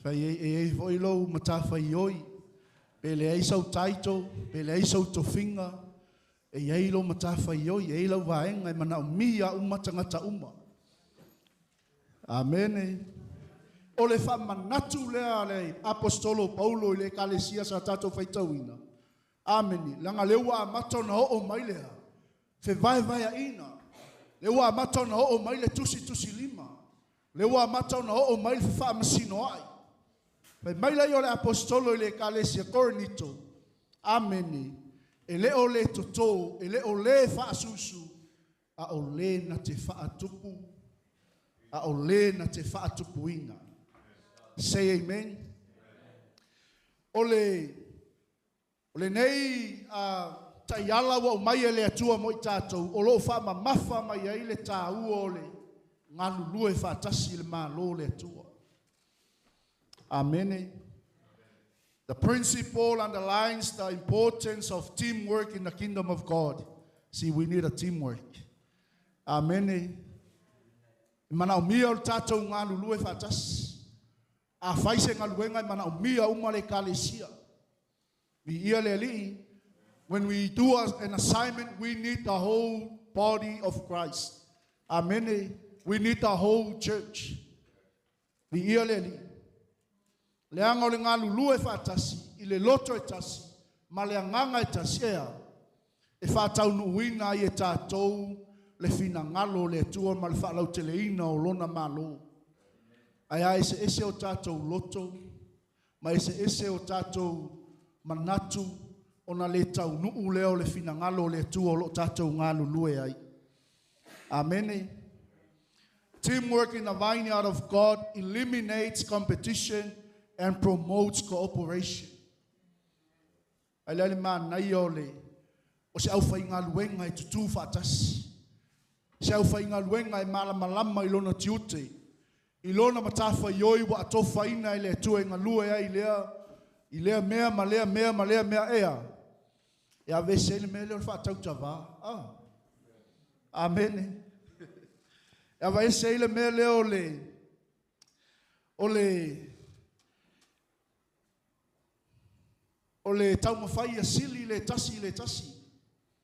Fai e e ai foi lou matafaioi. Pe leai sau title, pe leai sou tofiga, e i ai lou matafaioi, e i ai lau vaega e manaomia uma tagata uma. Amene. O le faamanatu lea a le Aposetolo o Paulo i le Ekalesia sa tatou faitauina. Amene. Leaga lea ua amata ona oo mai le a? Fevaevaeaina. Lea ua amata ona oo mai le tusitusilima. Lea ua amata ona oo mai le fefaamasinoai. Fai mai lea o le Aposetolo i le Ekalesia Korinito, Amene, e le o le totō, e le o le faasusu, a o le na te faatupu, a o le na te faatupuina. Say amen. O le o lenei taiala ua aumai e le Atua mo i tatou, o lo o faamamafa mai ai le tāua o le galulue faatasi i le Malo o le Atua. Amene. The principle underlines the importance of teamwork in the kingdom of God. See, we need a teamwork. Amene. E manaomia o le tatou galulue faatasi. A fai se galuega e manaomia uma le Ekalesia. Viia le Alii. When we do an assignment, we need the whole body of Christ. Amene. We need the whole church. Viia le Alii. Leaga o le galulue faatasi i le loto e tasi ma le agaga e tasi ea e faataunuuina ai e tatou le finagalo o le Atua ma le faalauteleina o lona Malo. Ae a eseese o tatou loto ma eseese o tatou manatu ona le taunuu lea o le finagalo o le Atua o lo o tatou galulue ai. Amene. Teamwork in the vineyard of God eliminates competition and promotes cooperation. Ai le manaia o le o se aufaigaluega e tutū faatasi. Se aufaigaluega e malamalama i lona tiute. I lona matafaioi ua atofaina e le Atua e galue ai lea i lea mea ma lea mea ma lea mea ea. E aveese ai le mea lea o le faatautavā. Ah. Amene. E aveese ai le mea lea o le taumafai ia sili le tasi i le tasi.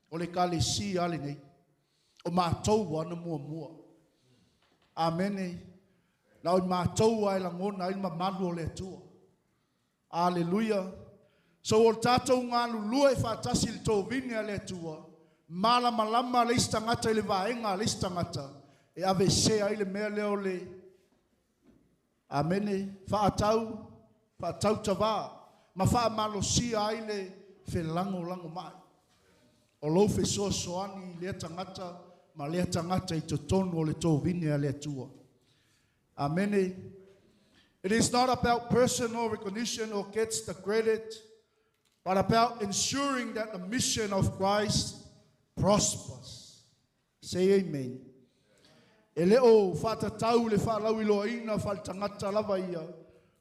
O le Ekalesia lenei. O matou ana muamua. Amene. Na o matou ai lagona ai le mamalu o le Atua. Aleluia. So o le tatou galulue faatasi i le tovine a le Atua, malamalama le isi tagata i le vaega a le isi tagata, e aveesea ai le mea lea o le amene faatau faatautavā ma faamalosia ai le felagolagomai. O lou fesoasoani i lea tagata ma lea tagata i totonu o le tovine a le Atua. Amene. It is not about personal recognition or gets the credit, but about ensuring that the mission of Christ prospers. Say amen. E le o faatatau le faalauiloaina faaletagata lava ia,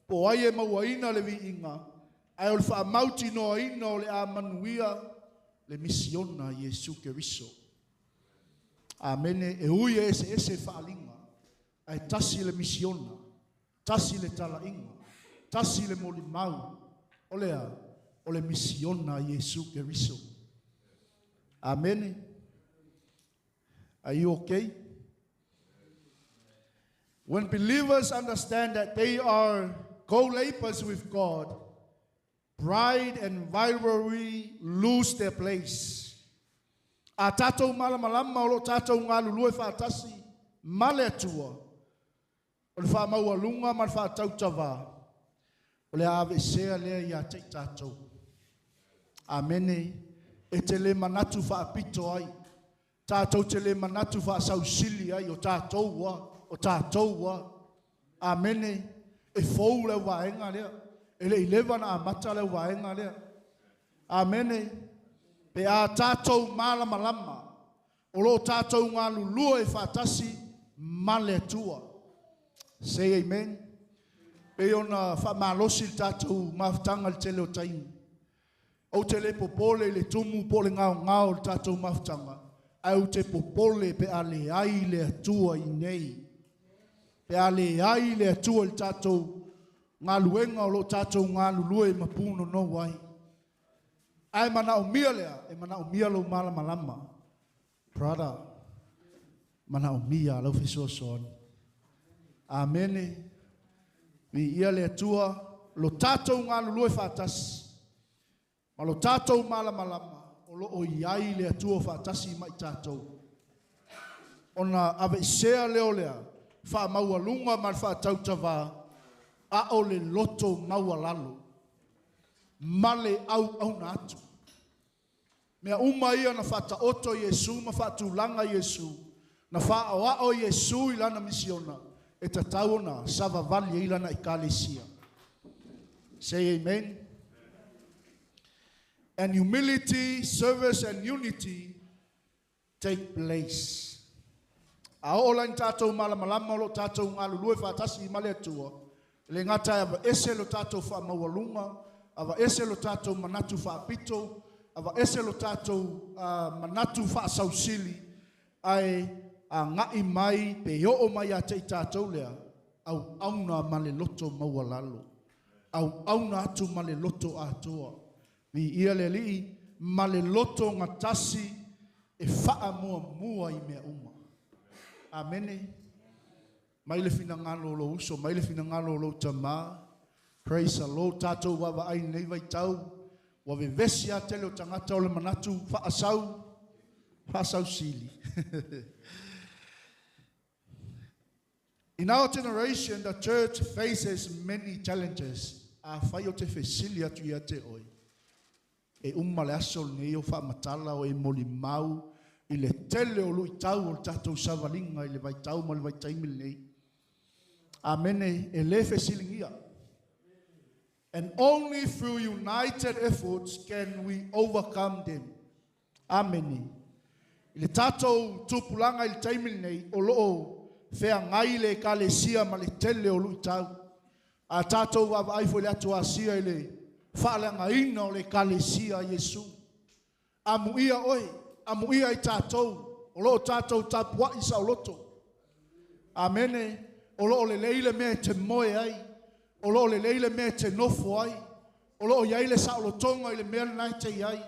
po o ai e mauaina le viiga, ae o le faamautinoaina o le a manuia le misiona Iesu Keriso. Amene. E ui e eseese faaliga, ae tasi le misiona, tasi le talaiga, tasi le molimau, o lea, o le misiona Iesu Keriso. Amene. Are you okay? When believers understand that they are co-laborers with God, pride and rivalry lose their place. A tatou malamalama o lo tatou galulue faatasi ma le Atua, o le faamaualuga ma le faatautavā, o le aveesea lea ia te i tatou. Amene. E te le manatu faapito ai. Tatou te le manatu faasausili ai o tatou a, o tatou a. Amene. E fou le vaega lea. E le i leva na amata le vaega lea. Amene. Pe a tatou malamalama, o lo tatou galulue faatasi ma le Atua. Say amen. Pe ona faamalosi le tatou mafutaga le tele o taimi. Ou te le popole i le tumu po o le gaogao o le tatou mafutaga, ae ou te popole pe a leai le Atua i nei. Pe a leai le Atua i le tatou galuega o lo o tatou galulue ma punonou ai. Ae manaomia lea, e manaomia lou malamalama. Brother, manaomia lau fesoasoani. Amene. Viia le Atua, lo tatou galulue faatasi, ma lo tatou malamalama, o lo o i ai le Atua faatasi ma i tatou. Ona aveesea lea o le faamaualuga ma le faatautavā, a o le loto maualalo, ma le auauna atu. Mea uma ia na faataoto Iesu ma faatulaga Iesu, na faaoao Iesu i lana misiona, e tatau ona savavali ai lana ekalesia. Say amen. And humility, service and unity take place. A oo la ina tatou malamalama o lo o tatou galulue faatasi ma le Atua, e le gata e aveese lo tatou faamaualuga, aveese lo tatou manatu faapito, aveese lo tatou manatu faasausili, ae agai mai pe oo mai ia te i tatou lea, auauna ma le loto maualalo, auauna atu ma le loto atoa. Viia le Alii ma le loto gatasi e faamuamua i mea uma. Amene. Mai le finagalo o lou uso, mai le finagalo o lou tamā. Praise the Lord. Tatou vaavaai i lenei vaitau, ua vevesi lava tele o tagata o le manatu faasau, faasausili. In our generation, the church faces many challenges. Afai ou te fesili atu ia te oe, e uma le aso lenei o faamatala o e molimau i le tele o luitau o le tatou savaliga i le vaitau ma le vaitaimi lenei. Amene, e le fesiligia. And only through united efforts can we overcome them. Amene. I le tatou tupulaga i le taimi lenei, o lo o feagai le Ekalesia ma le tele o luitau. A tatou vaavaai foi i le atu Asia i le faaleagaina o le Ekalesia a Iesu. Amuia oe, amuia i tatou, o lo o tatou tapuai saoloto. Amene. O lo o lelei le mea e te moe ai, o lo o lelei le mea e te nofo ai, o lo o i ai le saolotoga i le mea lena e te i ai.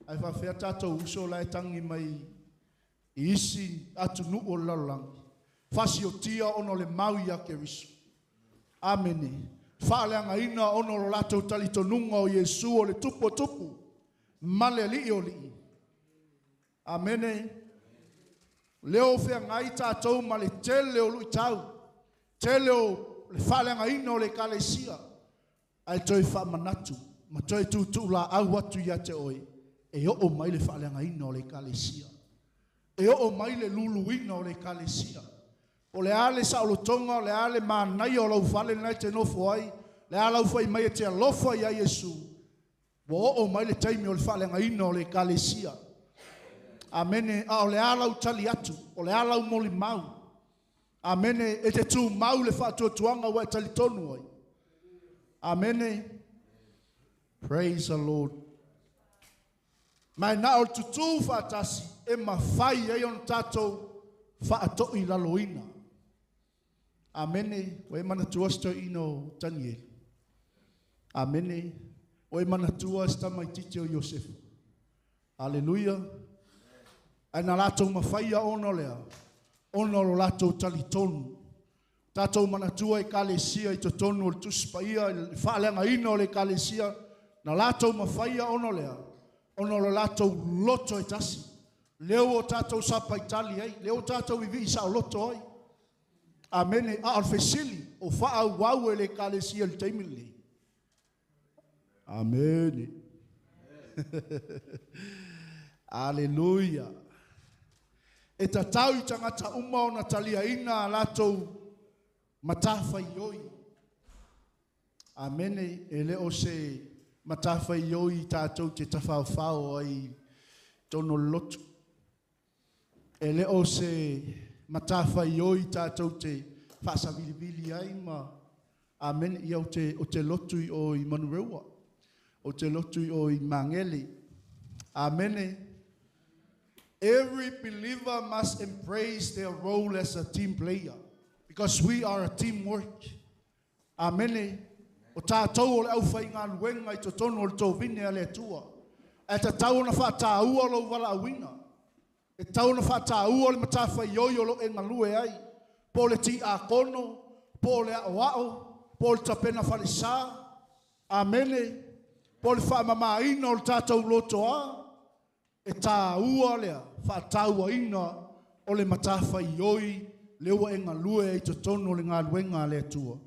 Ae faafefea tatou uso la e tagi mai i isi atunuu o le lalolagi, fasiotia ona o le mau ia Keriso. Amene. Faaleagaina ona o lo latou talitonuga o Iesu o le Tupu o Tupu ma le Alii o Alii. Amene. Lea o feagai tatou ma le tele o luitau, tele o le faaleagaina o le Ekalesia, ae toe faamanatu ma toe tuutuulaau atu ia te oe, e oo mai le faaleagaina o le Ekalesia. E oo mai le luluina o le Ekalesia. O le a le saolotoga, o le a le manaia o lau fale lena e te nofo ai, le a lau fai mai e te alofa ia Iesu, ua oo mai le taimi o le faaleagaina o le Ekalesia. Amene. A o le a lau tali atu, o le a lau molimau. Amene. E te tumau le faatuatuaga ua e talitonu ai. Amene. Praise the Lord. Ma e na o le tutū faatasi e mafai ai ona tatou faatoilaloina. Amene. Ua e manatua si toeaina o Tanieli. Amene. Ua e manatua si tamaitiiti o Iosefa. Aleluia. Ae na latou mafaia ona o le a? Ona o lo latou talitonu. Tatou manatua Ekalesia i totonu o le Tusi Paia, i le faaleagaina o le Ekalesia, na latou mafaia ona o le a? Ona o lo latou loto e tasi. Lea ua tatou sapaitali ai, lea ua tatou vivii saoloto ai. Amene. A o le fesili, o faaauau e le Ekalesia i le taimi lenei? Amene. Aleluia. E tatau i tagata uma ona taliaina a latou matafaioi. Amene. E le o se matafaioi tatou te tafaofao ai i totonu o le lotu. E le o se matafaioi tatou te faasavilivili ai ma amene ia ou te, ou te lotu i o i Manurewa. Ou te lotu i o i Magele. Amene. Every believer must embrace their role as a team player because we are a teamwork. Amene. O tatou o le aufaigaluega i totonu o le tovine a le Atua. Ae tatau ona faataua lou valaauina. E tatau ona faataua le matafaioi o lo o e galue ai. Po o le tiakono, po o le aoao, po o le tapena falesa, amene, po o le faamamaina o le tatou lotoa, e tāua lea faatauaina o le matafaioi lea ua e galue ai i totonu o le galuega a le Atua.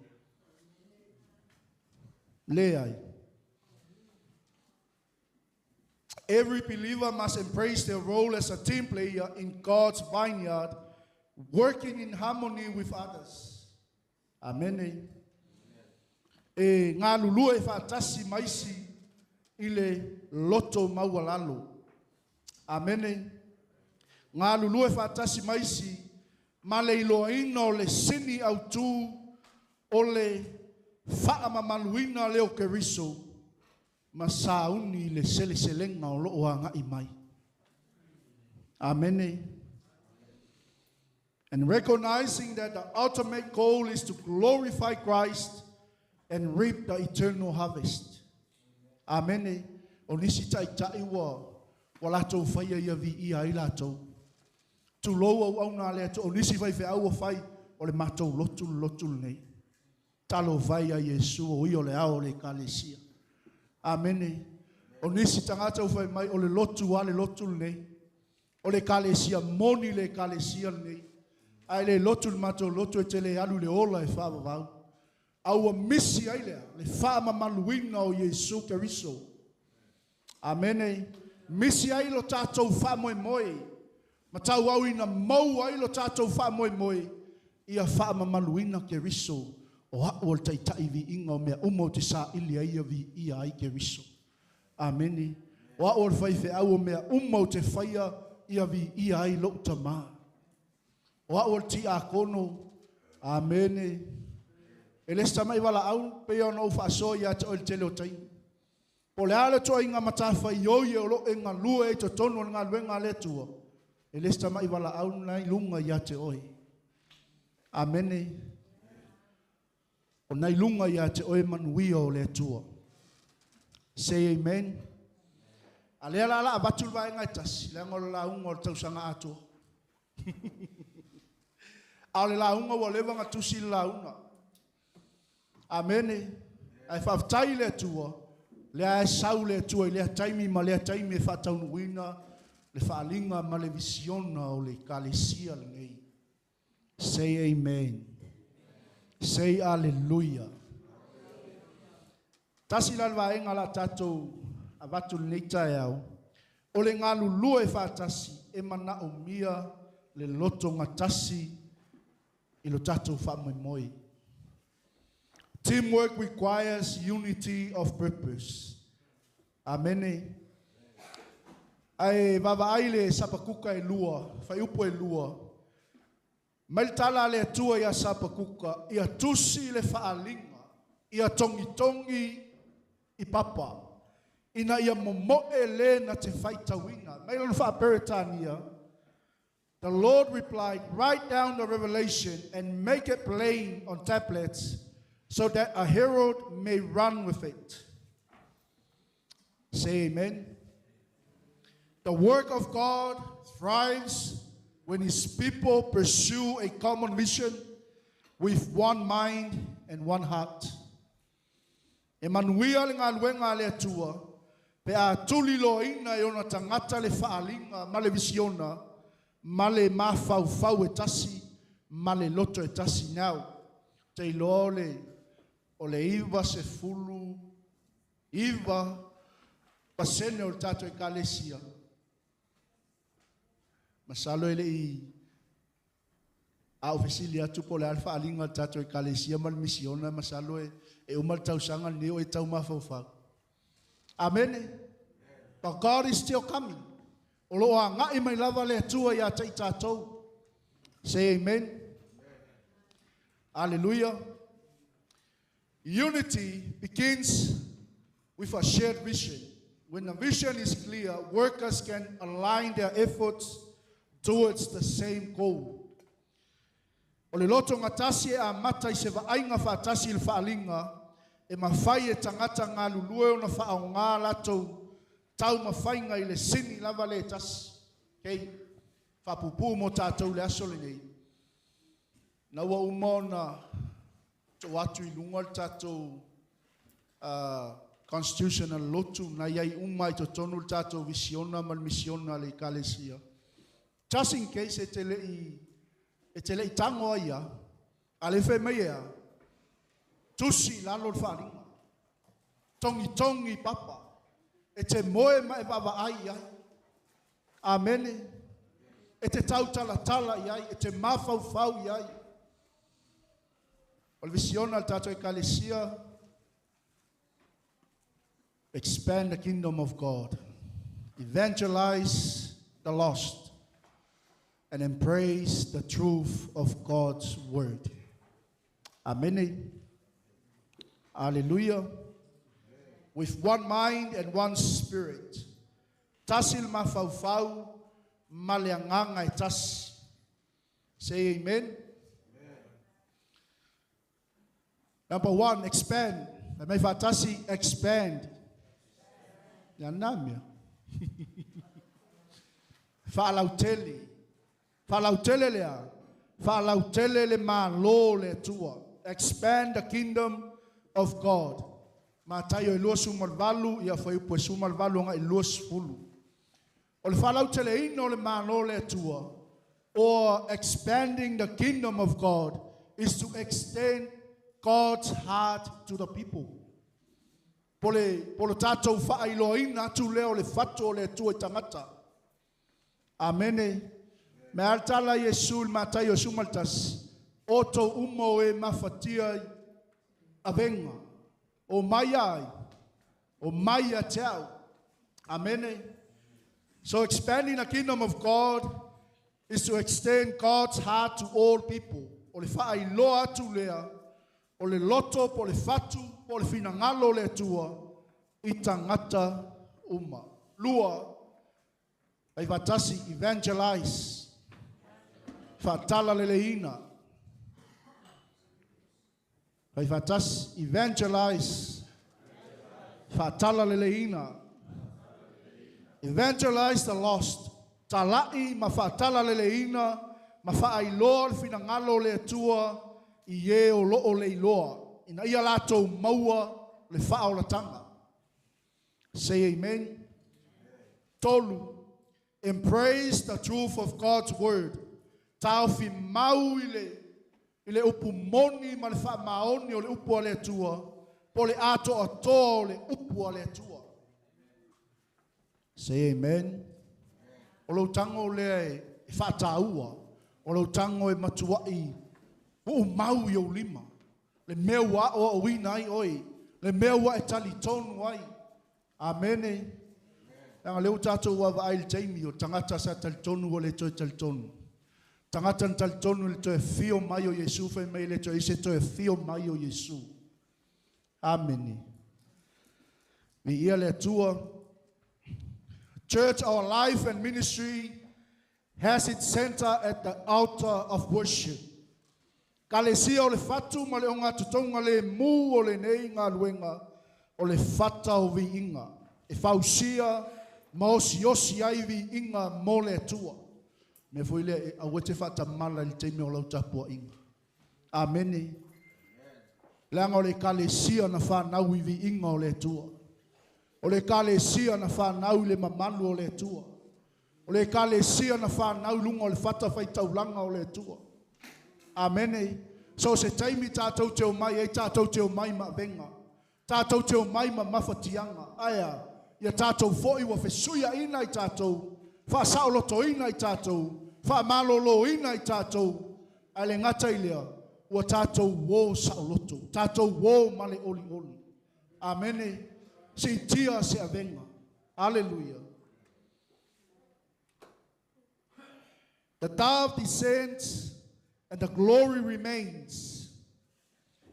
Leai. Every believer must embrace their role as a team player in God's vineyard, working in harmony with others. Amene. E galulue faatasi ma isi i le loto maualalo. Amene. Galulue faatasi ma isi ma le iloaina o le sini autū o le faamamaluina lea o Keriso ma sauni i le seleselega o loo agai mai. Amene. And recognizing that the ultimate goal is to glorify Christ and reap the eternal harvest. Amene. O nisi ta'ita'i ua latou faia ia viia ai latou. Tulou auauna a le Atua. O nisi faifeau ua fai o le matou lotu le lotu lenei. Talofa e ia Iesu o ia o le ao o le ekalesia. Amene. O nisi tagata ua fai mai o le lotu a le lotu lenei. O le ekalesia moni le ekalesia lenei. Ae le lotu le matou lotu e te le alu i le ola e faavavau. A ua misi ai lea le faamamaluina o Iesu Keriso. Amene. Misi ai lo tatou faamoemoe ma tauau ina maua ai lo tatou faamoemoe ia faamamaluina Keriso o a'u o le Taitai viiga o mea uma ou te saili ai ia viia ai Keriso. Amene. O a'u o le faifeau o mea uma ou te faia ia viia ai lo'u Tamā. O a'u o le tiakono. Amene. E le se tama'i valaau pei ona ou faasoa ia te oe i le tele o taimi. Po o le a le ituaiga matafaioi o loo e galue ai totonu o le galuega a le Atua, e le se tama'i valaau lena i luga ia te oe. Amene. O na i luga ia te oe manuia o le Atua. Say amen. A lea la la avatu le vaega e tasi, leaga o le lauga o le tausaga atoa. A o le lauga ua leva ona tusi le lauga. Amene. Ae faafetai i le Atua, lea e sau le Atua i lea taimi ma lea taimi e faataunuuina le faaaliga ma le visiona o le ekalesia lenei. Say amen. Say hallelujah. Tasi la le vaega la tatou avatu lenei taeao, o le galulue faatasi e manaomia le loto gatasi i lo tatou faamoemoe. Teamwork requires unity of purpose. Amene. Ae vaavaai le Sapakuka e lua, fuaiupu e lua. Mai le tala a le Atua ia Sapakuka, ia tusi le faaaliga, ia togitogi i papa, ina ia momoe le na te faitauina. Mai lona faa-Peretania, The Lord replied, "Write down the revelation and make it plain on tablets so that a herald may run with it." Say amen. The work of God thrives when his people pursue a common mission with one mind and one heart. E manuia le galuega a le Atua pe a tuliloaina e ona tagata le faaaliga ma le visiona ma le mafaufau e tasi ma le loto e tasi. Now, te iloa o le 99% o le tatou ekalesia, masalo e le i a o fesili atu po o le a le faaaliga o le tatou ekalesia ma le misiona, masalo e uma le tausaga lenei o e tau mafaufau. Amene. But God is still coming. O loo agai mai lava le Atua ia te i tatou. Say amen. Hallelujah. Unity begins with a shared vision. When the vision is clear, workers can align their efforts towards the same goal. O le loto gatasi e amata i se vaaiga faatasi i le faaaliga e mafai e tagata galulue ona faaaogā latou taumafaiga i le sini lava le tasi. Okay. Faapupū mo tatou le aso lenei. Na ua uma ona tuu atu i luga le tatou constitution a le lotu na i ai uma i totonu le tatou visiona ma le misiona a le Ekalesia. Just in case e te le i e te le i tago ai ia, a le fai mai ea, tusi i lalo le faaaliga, togitogi i papa, e te moe ma e vaavaai i ai. Amene. E te tautalatala i ai, e te mafaufau i ai. O le visiona a le tatou Ekalesia, expand the kingdom of God, evangelize the lost, and embrace the truth of God's word. Amene. Hallelujah. With one mind and one spirit. Tasi le mafaufau ma le agaga e tasi. Say amen. Number one, expand. Fai mai faatasi, expand. Ia na mea. Faalautele. Faalautele lea. Faalautele le Malo o le Atua. Expand the kingdom of God. Mataio e 28, ia fuaiupu e 18 agai i le 20. O le faalauteleina o le Malo o le Atua, or expanding the kingdom of God, is to extend God's heart to the people. Po le, po le tatou faailoaina atu lea o le fatu o le Atua i tagata. Amene. Me a le tala a Iesu i le Mataio 11, O tou uma o e mafatia i avega, o mai ai, o mai ia te au. Amene. So expanding the kingdom of God is to extend God's heart to all people. O le faailoa atu lea o le loto po o le fatu po o le finagalo o le Atua i tagata uma. Lua, fai faatasi, evangelize. Faatalaleleina. Fai faatasi, evangelize. Faatalaleleina. Evangelize the lost. Tala'i ma faatalaleleina ma faailoa le finagalo o le Atua i e o lo o le iloa, ina ia latou maua le faaolataga. Say amen. Tolu, embrace the truth of God's word. Taofi mau i le i le upu moni ma le faamaoni o le upu a le Atua, po o le atoatoa o le upu a le Atua. Say amen. O lou tago lea e faataua, o lou tago e matuai uumau i ou lima, le mea ua aoaoina ai oe, le mea ua e talitonu ai. Amene. Leaga o lea ua tatou vaavaai i le taimi o tagata sa talitonu ua le toe talitonu. Tagata na talitonu i le toe afio mai o Iesu, fai mai e le toe i ai se toe afio mai o Iesu. Amene. Viia le Atua. Church, our life and ministry has its center at the altar of worship. Kalesia o le fatu ma le ogatotoga lemu o lenei galuega o le fata o viiga, e fausia ma osiosi ai viiga mo le Atua. Mea foi lea e aua e te faatamala i le taimi o lau tapuaiga. Amene. Leaga o le Ekalesia na fanau i viiga o le Atua. O le Ekalesia na fanau i le mamalu o le Atua. O le Ekalesia na fanau i luga o le fata faitaulaga o le Atua. Amene. So o se taimi tatou te omai ai, tatou te omai ma avega. Tatou te omai ma mafatiaga. Aea, ia tatou foi ua fesuiaina i tatou, faasaolotoina i tatou, faamaloloina i tatou, ae le gata i lea, ua tatou uo saoloto, tatou uo ma le olioli. Amene. Siitia se avega. Aleluia. The dove descends and the glory remains.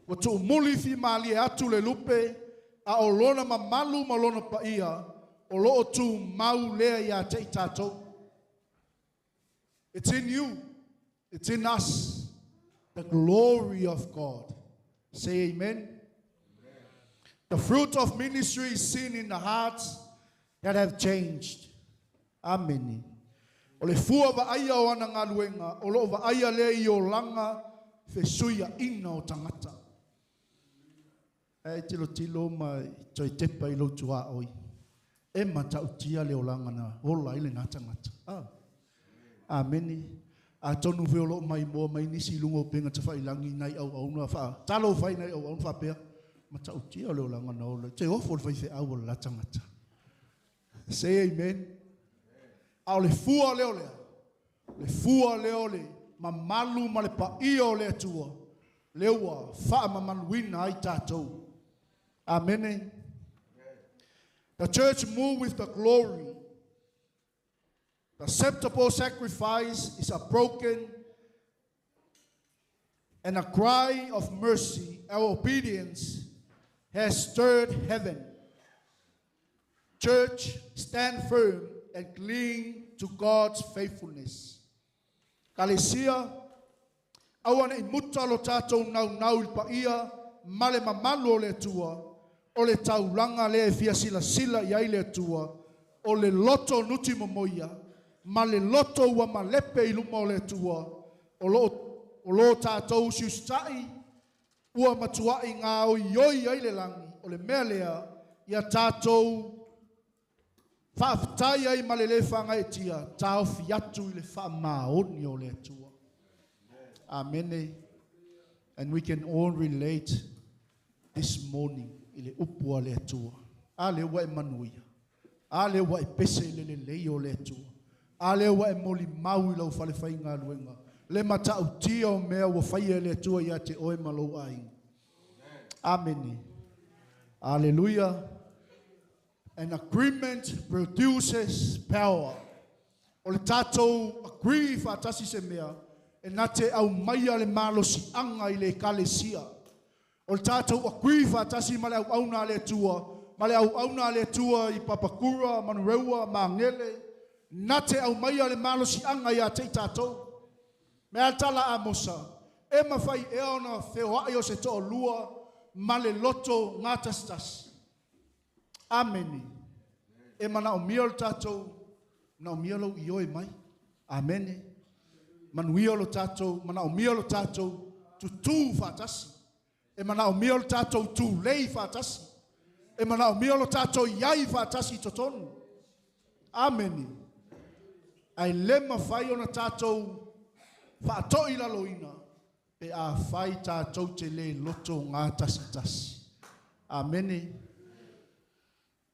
Ua tuumuli fimalie atu le lupe, a o lona mamalu ma lona paia o lo o tumau lea ia te i tatou. It's in you. It's in us. The glory of God. Say amen. The fruit of ministry is seen in the hearts that have changed. Amene. O le fua vaaia o ana galuega, o lo o vaaia lea i olaga Fesuiaʻiga o tagata. Ae tilotilo ma toe tepa i lou tuaoi. E matautia le olaga na ola ai lenā tagata. Ah. Amene. Atonu foi o loo maimoa mai nisi i luga o upega tafailagi i nai auauna faa talofa ai i nai auauna faapea, Matautia le olaga na ola ai. Te ofo le faifeau o le la tagata. Say amen. A o le fua lea o le a? Le fua lea o le mamalu ma le paia o le Atua, lea ua faamamaluina ai tatou. Amene. The church move with the glory. The acceptable sacrifice is a broken and a cry of mercy. Our obedience has stirred heaven. Church, stand firm and cling to God's faithfulness. Kalesia, aua ne i muta lo tatou naunau i le paia ma le mamalu o le Atua, o le taulaga lea e fia silasila i ai le Atua, o le loto nuti momoia, ma le loto ua malepe i luma o le Atua, o lo o lo tatou usiusitai ua matuai gaoioi ai le lagi, o le mea lea ia tatou Faafetai ai ma le le faagaeetia, taofi atu i le faamaoni o le Atua. Amene. And we can all relate this morning i le upu a le Atua. A lea ua e manuia. A lea ua e pese i le lelei o le Atua. A lea ua e molimau i lau fale faigaluega le matautia o mea ua faia e le Atua ia te oe ma lou aiga. Amene. Aleluia. An agreement produces power. O le tatou agree faatasi se mea e na te aumaia le malosiaga i le Ekalesia. O le tatou agree faatasi ma le auauna a le Atua, ma le auauna a le Atua i Papakura, Manurewa, Magele, na te aumaia le malosiaga ia te i tatou. Me a le tala a Amosa, E mafai ea ona feoai o se toalua ma le loto gatasitasi? Amene. E manaomia lo tatou, manaomia lou ioe mai. Amene. Manuia lo tatou, manaomia lo tatou tutū faatasi. E manaomia lo tatou tulei faatasi. E manaomia lo tatou iai faatasi i totonu. Amene. Ae le mafai ona tatou faatoilaloina pe afai tatou te le loto gatasitasi. Amene.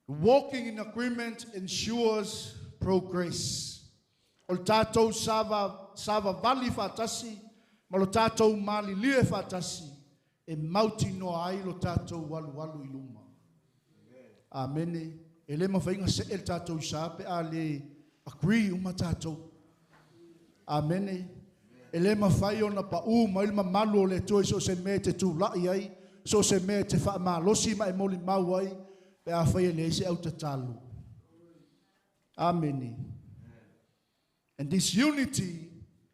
Walking in agreement ensures progress. O le tatou sava, savavali faatasi ma lo tatou malilie faatasi e mautinoa ai lo tatou alualu i luma. Amene. E le mafai ona see le tatou i sa pe a le agree uma tatou. Amene. E le mafai ona paū mai le mamalu o le Atua i so o se mea e te tulai ai, so o se mea e te faamalosi ma e molimau ai, pe afai e leai se autatalo. Amene. And this unity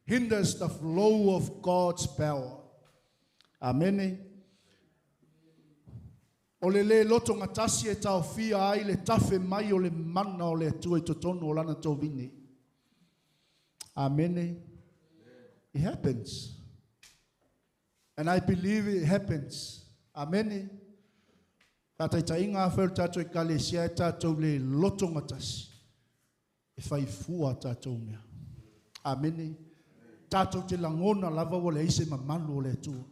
hinders the flow of God's power. Amene. O le lē lotogatasi e taofia ai le tafe mai o le mana o le Atua i totonu o Lana tovine. Amene. It happens. And I believe it happens. Amene. Faataitaiga, afai o le tatou Ekalesia e tatou le lotogatasi, e fai fua a tatou mea. Amene. Tatou te lagona lava ua leai se mamalu o le Atua.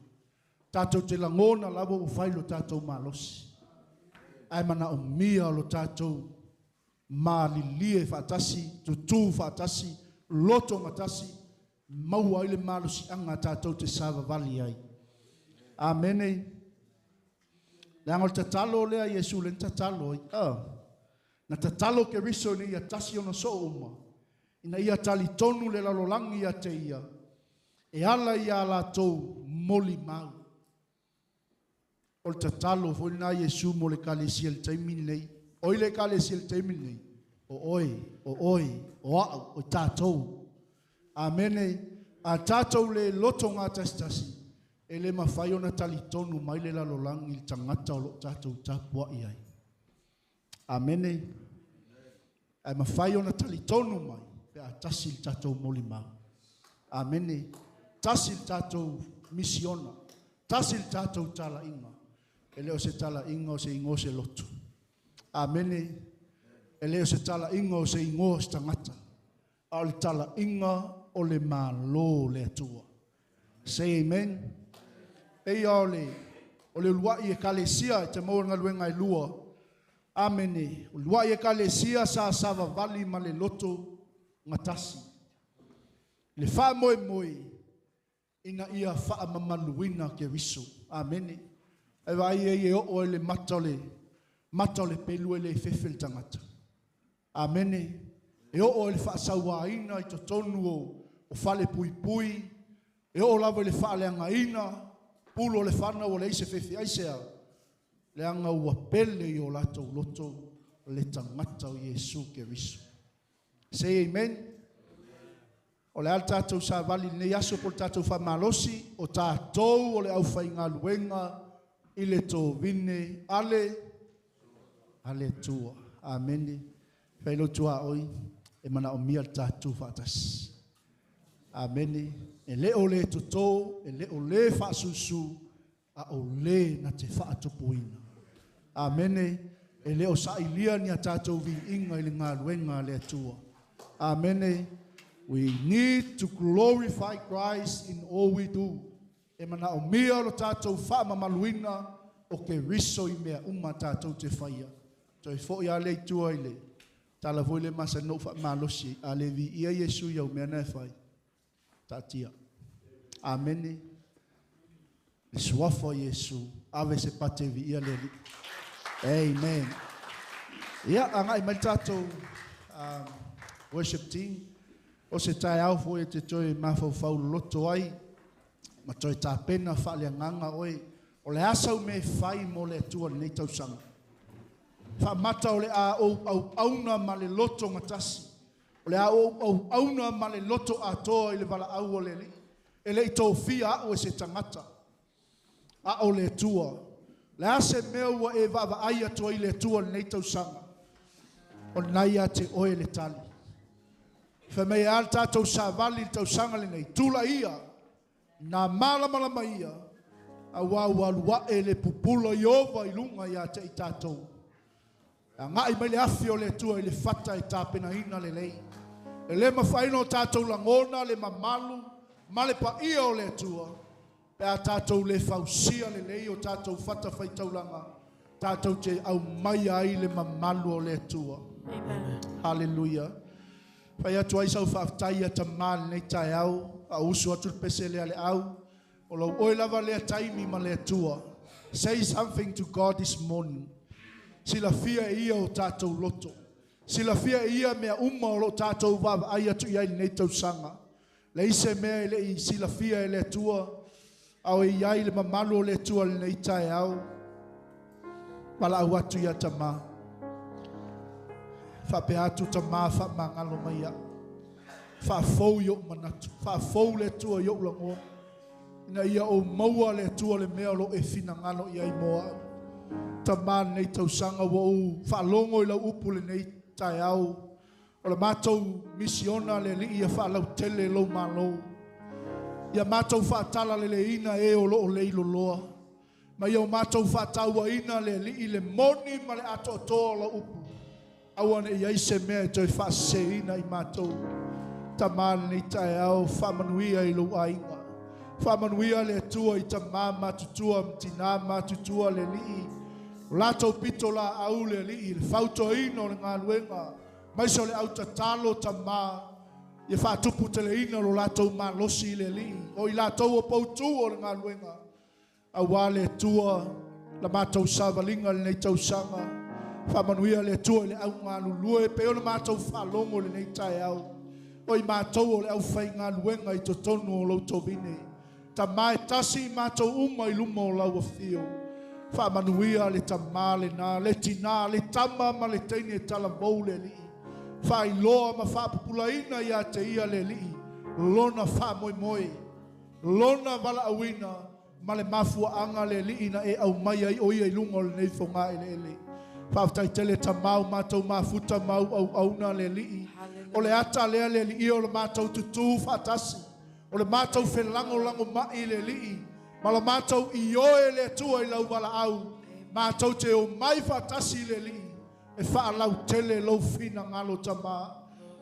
Tatou te lagona lava ua fai lo tatou malosi. Ae manaomia lo tatou malilie faatasi, tutū faatasi, loto gatasi, maua ai le malosiaga tatou te savavali ai. Amene. Leaga o le tatalo lea a Iesu lea na tatalo ai. Ah. Na tatalo Keriso ina ia tasi ona soo uma, ina ia talitonu le lalolagi ia te ia, e ala i a latou molimau. O le tatalo foi lena a Iesu mo le Ekalesia i le taimi lenei. Oi le Ekalesia i le taimi lenei, o oe, o oe, o au, o tatou. Amene. A tatou le loto gatasitasi, e le mafai ona talitonu mai le lalolagi i le tagata o lo o tatou tapuai ai. Amene. Ae mafai ona talitonu mai pe a tasi le tatou molimau. Amene. Tasi le tatou misiona. Tasi le tatou talaiga, e le o se talaiga o se igoa o se lotu. Amene. E le o se talaiga o se igoa o se tagata, a o le talaiga o le Malo o le Atua. Say amen. Pei o le o le uluai ekalesia e te maua i galuega e lua. Amene. O uluai ekalesia sa savavali ma le loto gatasi. Le faamoemoe ina ia faamamaluina Keriso. Amene. E vaai ai e oo ai le mata o le mata o le pelu e le fefe le tagata. Amene. E oo ai le faasauaina i totonu o fale puipui, e oo lava i le faaleagaina, pulu o le fana ua leai se fefe. Aisea? Leaga ua pele i o latou loto le tagata o Iesu Keriso. Say amen. O le a le tatou savali i lenei aso po o le tatou faamalosi, o tatou o le aufaigaluega i le tovine a le a le Atua. Amene. Fai lou tuaoi e manaomia le tatou faatasi. Amene. E le o le toto, e le o le faasusu, a o le na te faatupuina. Amene. E le o sailia ni a tatou viiga i le galuega a le Atua. Amene. We need to glorify Christ in all we do. E manaomia lo tatou faamamaluina o Keriso i mea uma tatou te faia. Toe foi a le itua i le tala foi le masani ona ou faamalosi, a le viia Iesu i au mea na e fai, taatia. Amene. Le suafa o Iesu, ave se pate viia le Alii. Amen. Ia, agai mai le tatou worship team. O se taeao foi e te toe mafaufau loloto ai ma toe tapena faaleagaga oe. O le a sau mea e fai mo le Atua i lenei tausaga? Faamata o le a ou auauna ma le loto gatasi. O le a ou auauna ma le loto atoa i le valaau o le Alii. E le i tofia au e se tagata, a o le Atua. O le a se mea ua e vaavaai atu ai i le Atua i lenei tausaga? O lena ia te oe le tali. Fai mai e a le tatou savali i le tausaga lenei? Tulaia nā malamalama ia, auā ua alu ae le pupula i ova i luga ia te i tatou. E agai mai le afi o le Atua i le fata e tapenaina lelei. E le mafai ona o tatou lagona le mamalu ma le paia o le Atua pe a tatou le fausia lelei o tatou fatafaitaulaga tatou te aumaia ai le mamalu o le Atua. Amen. Haleluia. Fai atu ai sau faafetai ia Tamā i lenei taeao, a o usu atu le pese lea a le au, o lou oe lava lea taimi ma le Atua. Say something to God this morning. Silafia e Ia o tatou loto. Silafia e Ia mea uma o lo o tatou vaavaai atu i ai i lenei tausaga. Leai se mea e le i silafia e le Atua, a o e i ai le mamalu o le Atua i lenei taeao. Valaau atu ia Tamā. Faapea atu Tamā, faamagalo mai au. Faafou i ou manatu. Faafou le Atua i ou lagona. Ina ia ou maua le Atua le mea o lo o e finagalo i ai mo au. Tamā, lenei tausaga ua ou faalogo i lau upu lenei taeao. O le matou misiona le Alii ia faalautele lou Malo. Ia matou faatalaleleina e o lo o leiloloa. Ma ia o matou faatauaina le Alii le moni ma le atoatoa o lau upu. Aua ne i ai se mea e toe faaseseina i matou. Tama lenei taeao, faamanuia i lou aiga. Faamanuia le Atua i tama matutua ma tina matutua le Alii. O latou pito laau le Alii i le fautuaina o le galuega. Aemaise o le au tatalo tama ia faatuputeleina lo latou malosi i le Alii, o i latou o poutu o le galuega, aua le Atua la matou savaliga i lenei tausaga. Faamanuia le Atua i le au galulue e pei ona matou faalogo i lenei taeao, o i matou o le aufaigaluega i totonu o lou tovine. Tama e tasi i matou uma i luma o lau afio. Faamanuia le tama lena, le tina, le tama ma le teine e talavou le Alii. Faailoa ma faapupulaina ia te ia le Alii lona faamoemoe, lona valaauina ma le mafuaaga le Alii na e aumai ai o ia i luga o lenei fogaeleele. Faafetai tele Tama o matou mafuta ma au auauna le Alii. O le ata lea le Alii o le matou tutū faatasi. O le mātou whelangolago mai le lii. Ma lo mātou i oe le Atua i lau valaau. Mātou te o mai whaatasi le lii. E whaalau tele lau whina ngalo tama.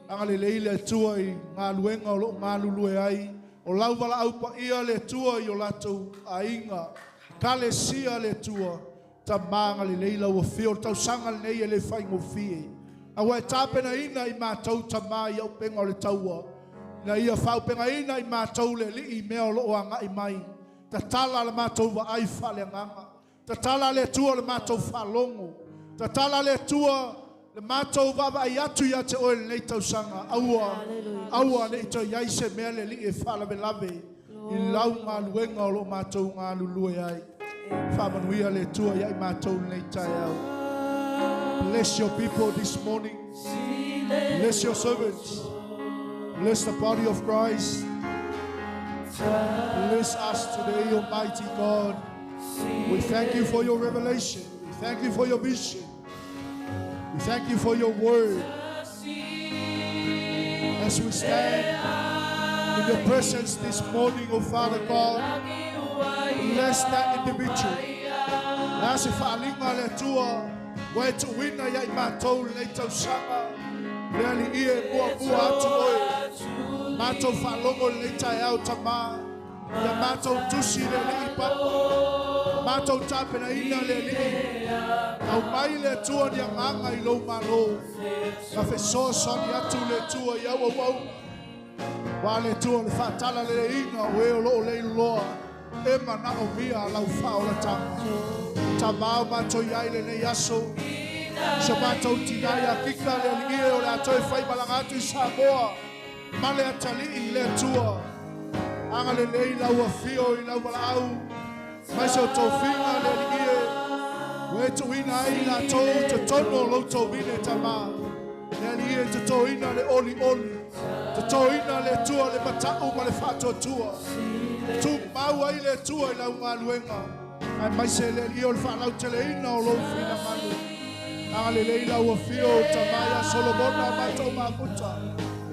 Anga le lei le Atua i ngā luenga o lo ngā lulue ai. O lau valaau pa ia le Atua i o latou aiga. Kale sia le Atua. Tama anga le lei lau awhio. O le tausaga lenei e le whaingofie. Aua e tāpena ina i mātou tama i au penga o le taua. Na ia whaupenga ina i mātou le lii mea o loo anga i mai. Tatala le mātou wa ai whale nganga. Tatala le Atua le mātou whalongo. Tatala le Atua le mātou wawa ai atu ia te oe lenei tausaga. Aua, aua le ito iai se mea le lii e whalave lave. I lau ngā luenga o lo mātou ngā lulue ai. Whamanuia le Atua ia i mātou lenei tae au. Bless your people this morning. Bless your servants. Bless the body of Christ. Bless us today, Almighty God. We thank you for your revelation. We thank you for your vision. We thank you for your word. As we stand in your presence this morning, oh Father God, bless that individual. La se whaalinga le Atua, wa e tuwina ia i mātou lenei tausaga. Le ali ia e mua mua atu oe. Mātou whaalongo lenei tae au tama. Ia mātou tusi le alii papa. Mātou tāpena ina le alii. Au mai le Atua ni anganga i lou malo. Ka whesoa soani atu le Atua i au au au. Wa le Atua le whaatala le ina o e o loo le iloa. E mana o mia lau whaolatanga. Ta mao mātou iai le nei aso. Se mātou tinai a kika le alii e o le atoe whai malanga atu i Samoa. Male atali i le Atua. Anga le lei lau awhio i lau walaau. Mai se o tōwhinga le alii e. Ue tuina ai la tō te tono lo tō mine tama. Le alii e te tōina le oli oli. Te tōina le Atua le matau ma le whaatuatua. Tu mau ai le Atua i lau ngā luenga. Ai mai se le alii o le whaalau te leina o lou whina manu. Anga le lei lau awhio tamaia Solomona mātou mafuta.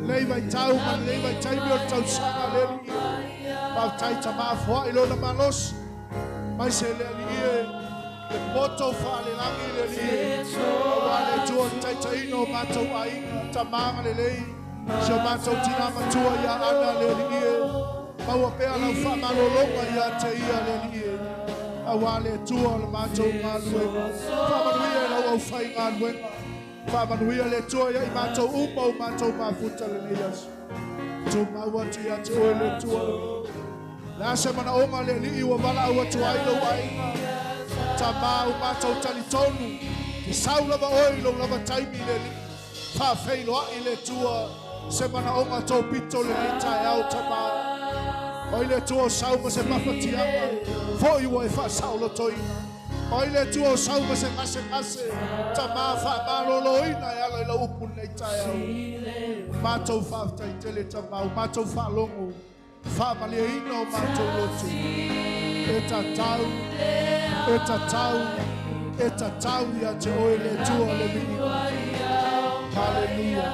Lei vai tau ma lei vai taimi o le tausaga le alii e. Whautai tama fua i lona malosi. Mai se le alii e. Le poto whaale langi le alii e. Aua le Atua le taitaina o mātou aiga. Tamanga le lei. Se o mātou tina matua ia ana le alii e. Maua pea lau whaamalolonga ia te ia le alii e. Aua le Atua o le mātou ngā luenga. Whaamanuia e lau au whai ngā luenga. Whaamanuia le Atua ia i mātou uma o mātou mafuta le nei aso. Tū mau atu ia te oe le Atua le nei. Le ase mana onga le alii ua wala au atu ai lou aiga. Ta mau mātou talitonu. Te sau lava oe i lou lava taimi le alii. Whaawheilo ai le Atua. Se mana onga tō pito le nei tae au ta mau. Oi le Atua o sau ma se mawhatianga. Foi ua e whaasao lotoina. Oi le Atua o sau ma se ngase ngase. Ta mā whaamaloloina e ala i lau upu nei tae au. Mātou whaaftai tele ta mau. Mātou whaalongo. Whaamalia ina o mātou lotu. E tatau, e tatau, e tatau ia te oe le Atua le mihinga. Hallelujah.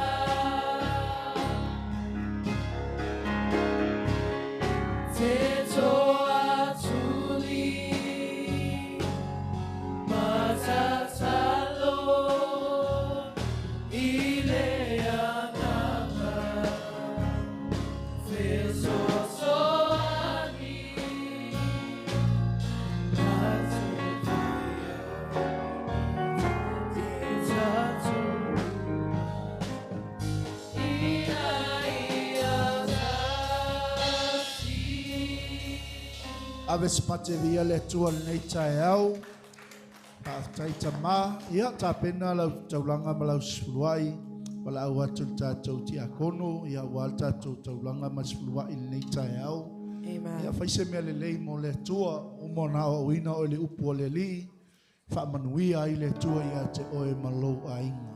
Te toa tuli, matatalo, i le anganga, fesoasoani, matetia, te tatou, ina ia tasi. Ave se pate via le Atua lenei tae au. Whaaftai tama. Ia, tā pena lau taulanga ma lau sifuluai. Wala au atu le tātou tiakono. Ia, wa le tātou taulanga ma sifuluai lenei tae au. Amen. Ia, whai se mea le lei mo le Atua. Umo nā o uina o le upu o le alii. Whaamanuia ai le Atua ia te oe ma lou aiga.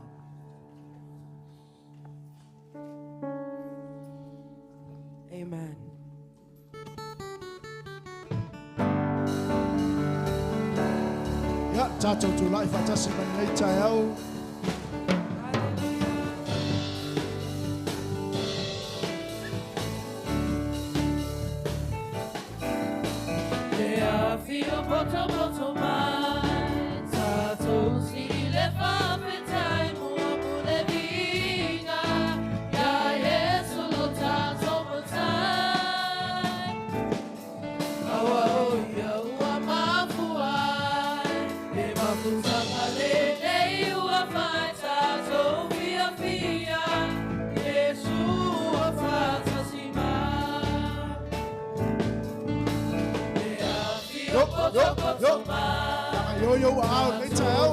Amen. Ia, tātou tūlai whaatasi mai nei tae au. Poto mai, tātou si le whawhetai mua mule vinga, ia Yesu lo tātou matai. Aua o ia ua mafuai, e mafutanga le nei ua whai tātou fia fia, Yesu ua whātasi mai. Yo, yo, yo. Yo yo au nei tau.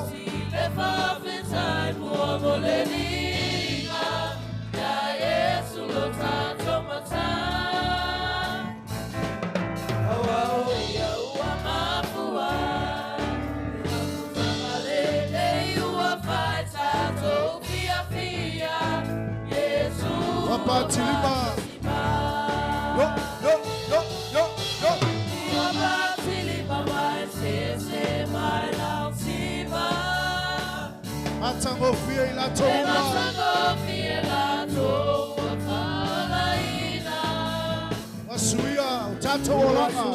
Papa Tilima. Yo, yo, yo, yo, yo. Matango fia i la touma. Masuia, o tātou olanga.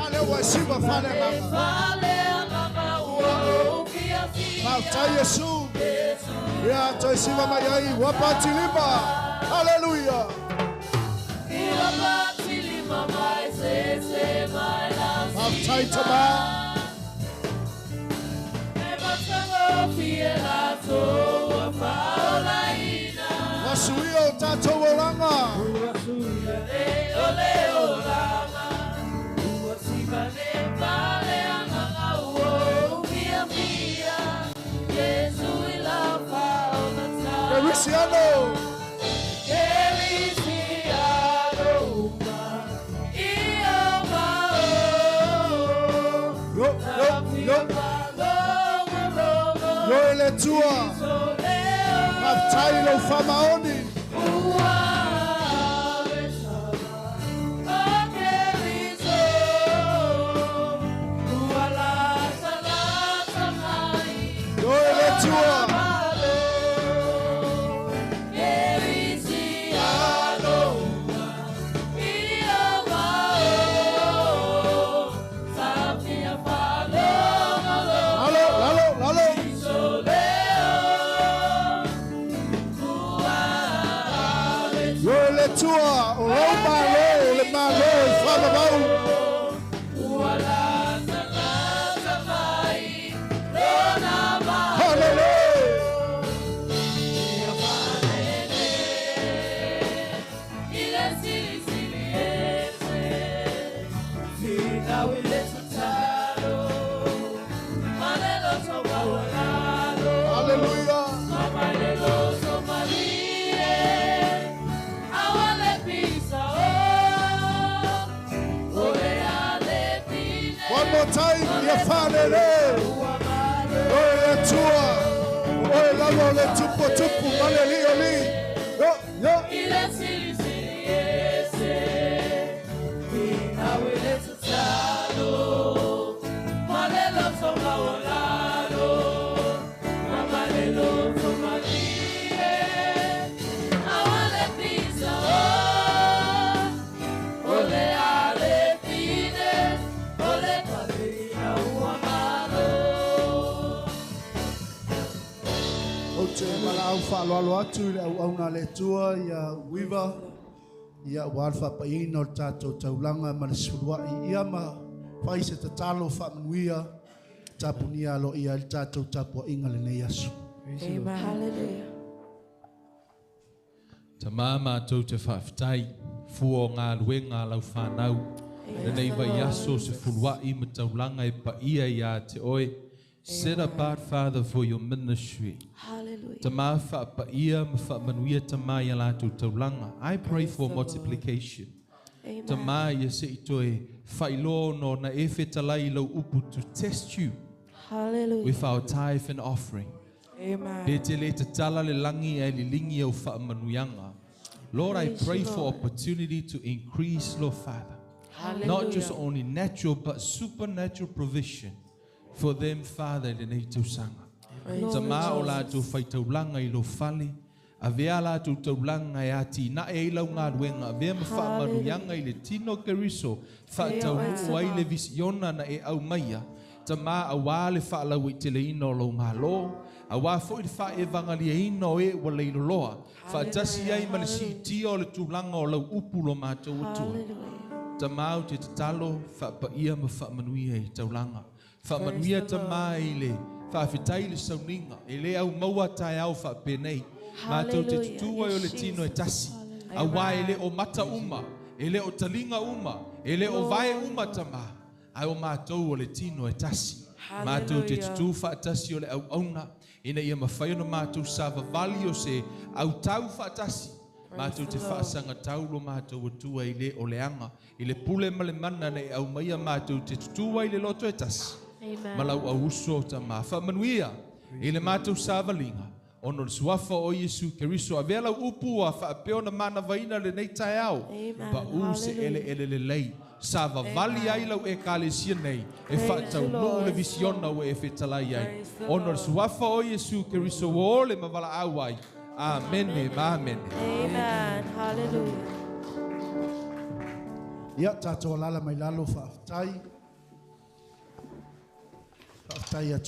Ale ua siva fale nganga. Mautai Yesu. Ia toi siva mai ai, wapa tilima. Hallelujah. Mautai tama. Masuia o tātou olanga. Luciano. Yo, yo, yo. Yo ele tua. Mautai lo whamaoni. Yo ele tua. Lalo, lalo, lalo. Yo ele tua. O lau malo, le malo, i whamamau. Hallelujah. Hallelujah. One more time, ia whanere. Oe le tua. Oe lalo le tupu tupu, male li o li. Yo, yo. O te mala au whaaloalo atu i le au auna le tua ia uiva ia ua alfa paina o le tātou taulanga ma le suluai ia ma whai se tatalo whaamanuia tapunia alo ia le tātou tapua inga le nei aso. Amen. Hallelujah. Ta māma tau te whaaftai, fua o ngā luenga lau whanau. Le nei vai aso se fuluai ma taulanga e paia ia te oe. Set apart, Father, for your ministry. Hallelujah. Ta mā whaapaia ma whaamanuia ta mā ia lātou taulanga. I pray Praise for the Lord. multiplication. Amen. Ta mā ia se i toe whailoa no na e whetalai lau upu to test you Hallelujah. with our tithe and offering. Amen. Pe te le te tala le langi e li lingi au whaamanuianga. Lord, I Praise you, pray for Lord. opportunity to increase, Lord Father. Hallelujah. Not just only natural, but supernatural provision for them, Father, i lenei tausanga. Praise Ta you, mā o Jesus. lātou whaitaulanga i lo fale, Avea latou taulaga e atinae ai lau galuega, avea ma faamanuiaga i le tino o Keriso, faataunuu ai le visiona na e aumaia, Tamā auā le faalauaiteleina o lou Malo, auā foi le faaevagaliaina o e ua leiloloa, faatasi ai ma le siitia o le tulaga o lau upu lo matou Atua. Tamā, ou te tatalo, faapaia ma faamanuia i taulaga. Faamanuia Tamā i le faafetai i le sauniga, e le aumaua taeao faapenei. Matou te tutū ai o le tino e tasi, auā e le o mata uma, e le o taliga uma, e le o vae uma Tamā, ae o matou o le tino e tasi. Matou te tutū faatasi o le auauna, ina ia mafai ona matou savavali o se autau faatasi. Matou te faasagatau lo matou Atua i le o leaga, i le pule ma le mana na e aumaia matou te tutū ai i le loto e tasi. Ma lau auuso Tamā, faamanuia i le matou savaliga, ona o le suafa o Iesu Keriso. Avea lau upu ua faapea ona manavaina lenei taeao, paū se eleele lelei, savavali ai lau Ekalesia nei, e faataunuu le visiona ua e fetalai ai. Ona o le suafa o Iesu Keriso ua ole ma valaau ai. Amene ma amene. Amen. Hallelujah. Ia, tatou alala mai lalo, faafetai. Faafetai atu.